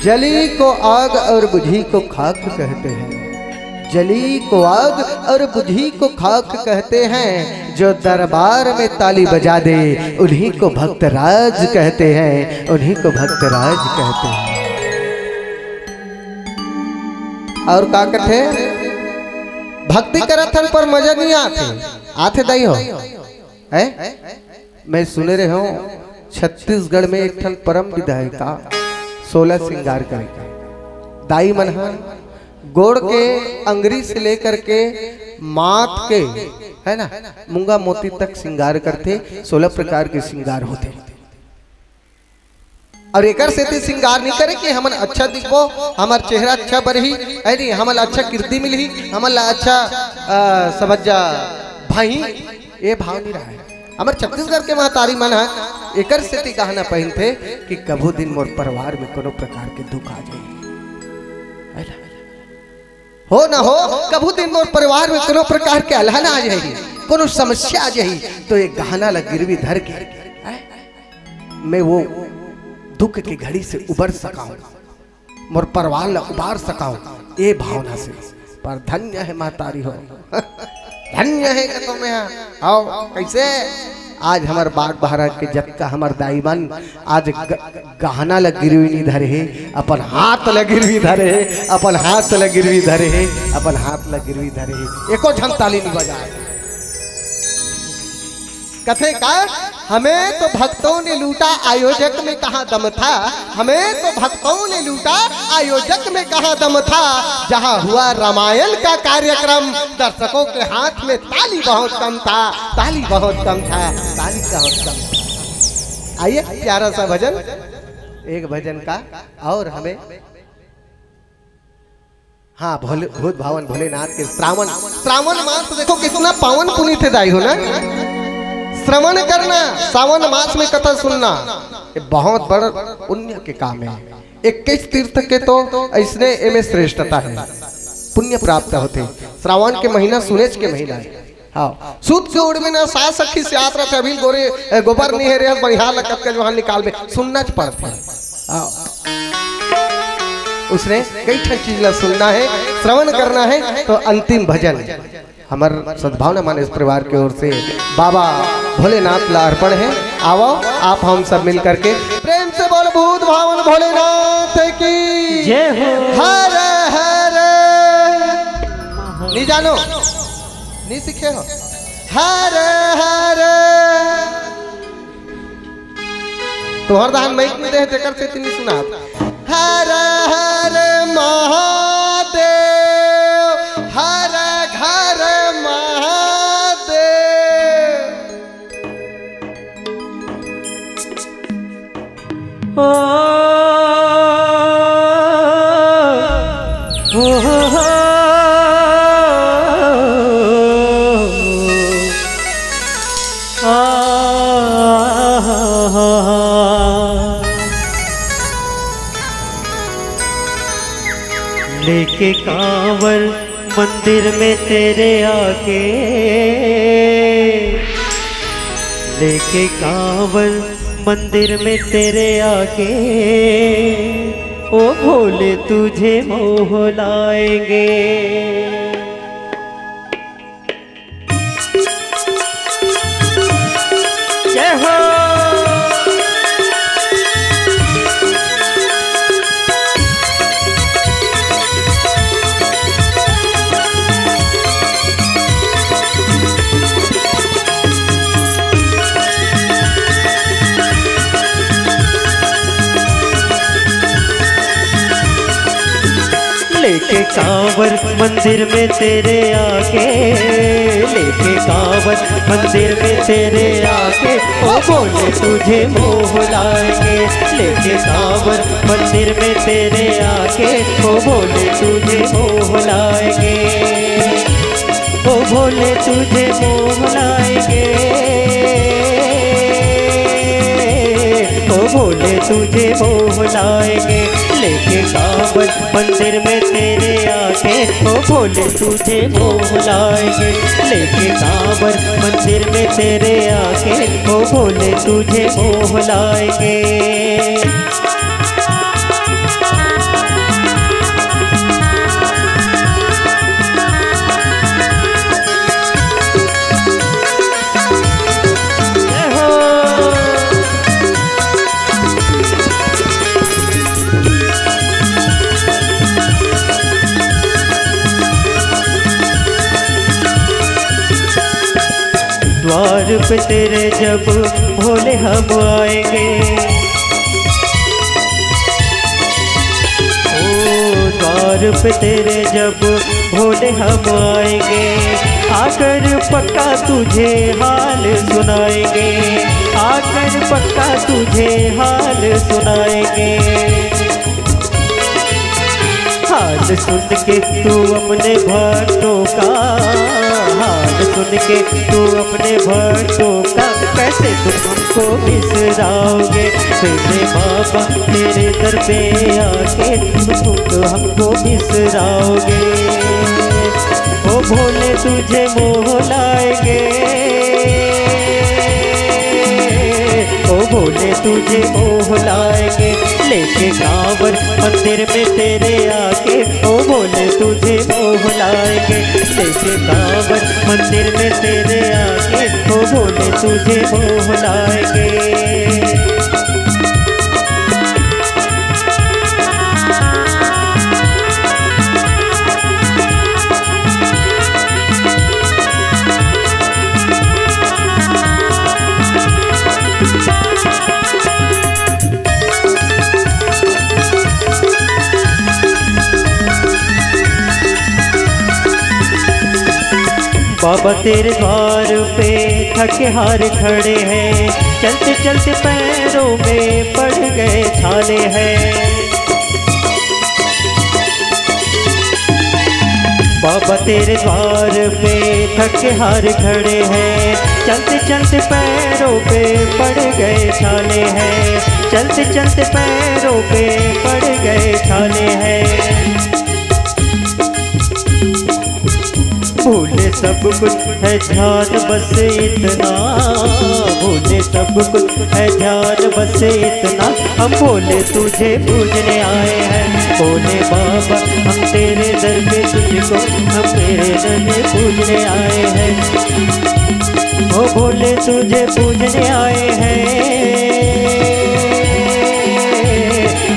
जली को आग और बुझी को खाक कहते हैं, जली को आग और बुझी को खाक कहते हैं। जो दरबार में ताली बजा दे, उन्हीं को भक्तराज कहते हैं, उन्हीं को भक्तराज कहते हैं। और का कथे? भक्ति करत हन पर मजा नहीं आथे। आथे दाई हो? हैं? मैं सुने रहे हूँ, छत्तीसगढ़ में एक ठन परम विधायका सोलह श्रृंगार करे। दाई मन ह गोड़ के अंगरी से लेकर के माथ के, है ना, मूंगा मोती तक श्रृंगार करथे। सोलह प्रकार के श्रृंगार होथे। और एकर सेती श्रृंगार नहीं करे कि हमन अच्छा दिखबो, हमर चेहरा अच्छा बरही, है नहीं, हमन ला अच्छा कीर्ति मिलही, हमन ला अच्छा, अ, समझ जा भाई, ये भाव नहीं रहा है। हमर छत्तीसगढ़ के महतारी मन ह एकर सेती गहना पहिनथे कि कभू दिन मोर परिवार में कोनो प्रकार के दुख आ जाए, है ना? हो ना हो, कभू दिन मोर परिवार में कोनो प्रकार के अलहन आ जाही, कोनो समस्या आ जाही, तो ये गहना ला गिरवी धर के, हैं, मैं वो दुख की घड़ी से उबर सकाऊं, मोर परिवार ला उबार सकाऊं, ये भावना से। पर धन्य है महतारी हो, धन्य है कि तुम यहाँ आओ। कैसे आज हमर बाग बहरा के जतका हमर दाई मन आज ग-, गहना ल गिरवी नहीं धरे हे, अपन हाथ ल गिरवी धरे हे, अपन हाथ ल गिरवी धरे हे, अपन हाथ ल गिरवी धरे हे। एको झन ताली नहीं बजाए। कथे का, हमें तो भक्तों ने लूटा, आयोजक में कहाँ दम था। हमें तो भक्तों ने लूटा, आयोजक में कहाँ दम था। जहाँ हुआ रामायण का कार्यक्रम, दर्शकों के हाथ में ताली बहुत कम था, ताली बहुत कम था, ताली बहुत कम था। आइए, प्यारा सा भजन, एक भजन का, और हमें, हाँ, भोले, भूत भावन भोलेनाथ के श्रावण, श्रावण मास देखो कितना पावन पुनीत हे दाई हो ना। श्रवण करना, सावन मास में कथा सुनना, ये बहुत बड़ पुण्य के काम है। इक्कीस तीर्थ के तो ऐसने एमे श्रेष्ठता है, पुण्य प्राप्त होथे। श्रावण के महीना सुनेच के महीना है। हाँ, सूत के ओढ़बे ना, सास सखी से आत रथे, अभी गोरे, ए, गोबर नहीं है रे, बढ़िया लगत के जोहान निकाल में सुनना च पड़थे। हाँ, उसने कई ठन चीज ला सुनना है, श्रवण करना है। तो अंतिम भजन हमर सद्भावना मानस परिवार के ओर से बाबा भोलेनाथ ला अर्पण है। आवो, आप हम सब मिल करके प्रेम से बोल, भूत भावन भोलेनाथ की जय हो। हर हर नहीं जानो, नहीं सीखे हो। हर हर, तोहर दान माइक में दे, तेकर से तनी सुनात। हर हर महादेव, हर घर महादेव। ओ, ओ, ओ, आ, कांवर मंदिर में तेरे आके, लेके कांवर मंदिर में तेरे आके, ओ भोले तुझे मोह लाएंगे। जय हो। लेके कांवर मंदिर में तेरे आके, लेके कांवर मंदिर में तेरे आके, ओ भोले तुझे मोह लाएंगे। लेके कांवर मंदिर में तेरे आके, ओ भोले तुझे मोह लाएंगे। ओ भोले तुझे मोह लाएंगे, ओ भोले तुझे मोह लाएंगे। लेके कांवर मंदिर में तेरे आके, ओ भोले तुझे मोह लाएंगे। लेके कांवर मंदिर में तेरे आके, ओ भोले तुझे मोह लाएंगे। द्वार पे तेरे जब भोले हम आएंगे, ओ द्वार पे तेरे जब भोले हम आएंगे, आकर पक्का तुझे हाल सुनाएंगे, आकर पक्का तुझे हाल सुनाएंगे। हाल सुन के तू अपने भक्तों का, हाल सुन के तू अपने भक्तों का, कैसे तुम हमको बिसराओगे। मेरे बाबा तेरे दर पे आके तुम तो हमको बिसराओगे। ओ भोले तुझे मोह लाएंगे, ओ भोले तुझे मोह लाएंगे। लेके कांवर मंदिर में तेरे आके, ओ भोले तुझे मोह लाएंगे। लेके कांवर मंदिर में तेरे आके, ओ भोले तुझे मोह लाएंगे। बाबा तेरे द्वार पे थके हार खड़े हैं, चलते चलते पैरों में पड़ गए छाले हैं। बाबा तेरे द्वार पे थके हार खड़े हैं, चलते चलते पैरों पे पड़ गए छाले हैं, चलते चलते पैरों पे पड़ गए छाले हैं। भोले सब कुछ है ध्यान बस इतना, भोले सब कुछ है ध्यान बस इतना। हम भोले तुझे पूजने आए हैं, भोले बाबा हम तेरे दर पे तुझको, हम तेरे दर पे पूजने आए हैं। ओ भोले तुझे पूजने आए हैं,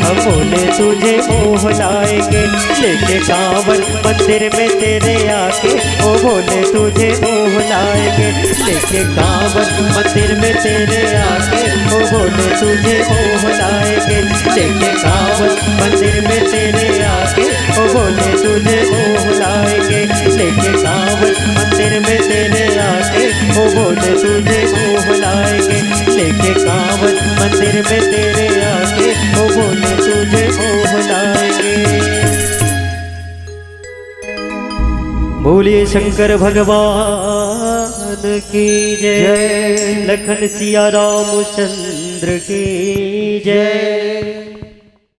हम भोले तुझे मोह लाएंगे। लेके कांवर मंदिर में तेरे आके, ओ भोले तुझे मोह लाएंगे। लेके कांवर मंदिर में तेरे आके, ओ भोले तुझे मोह लाएंगे। लेके कांवर मंदिर में तेरे आके, ओ भोले तुझे मोह लाएंगे। लेके कांवर मंदिर में तेरे आके, ओ भोले तुझे मोह लाएंगे। लेके कांवर मंदिर में तेरे आके, ओ भोले तुझे मोह लाएंगे। बोलिए शंकर भगवान की जय। जय। लखन सिया रामचंद्र की जय।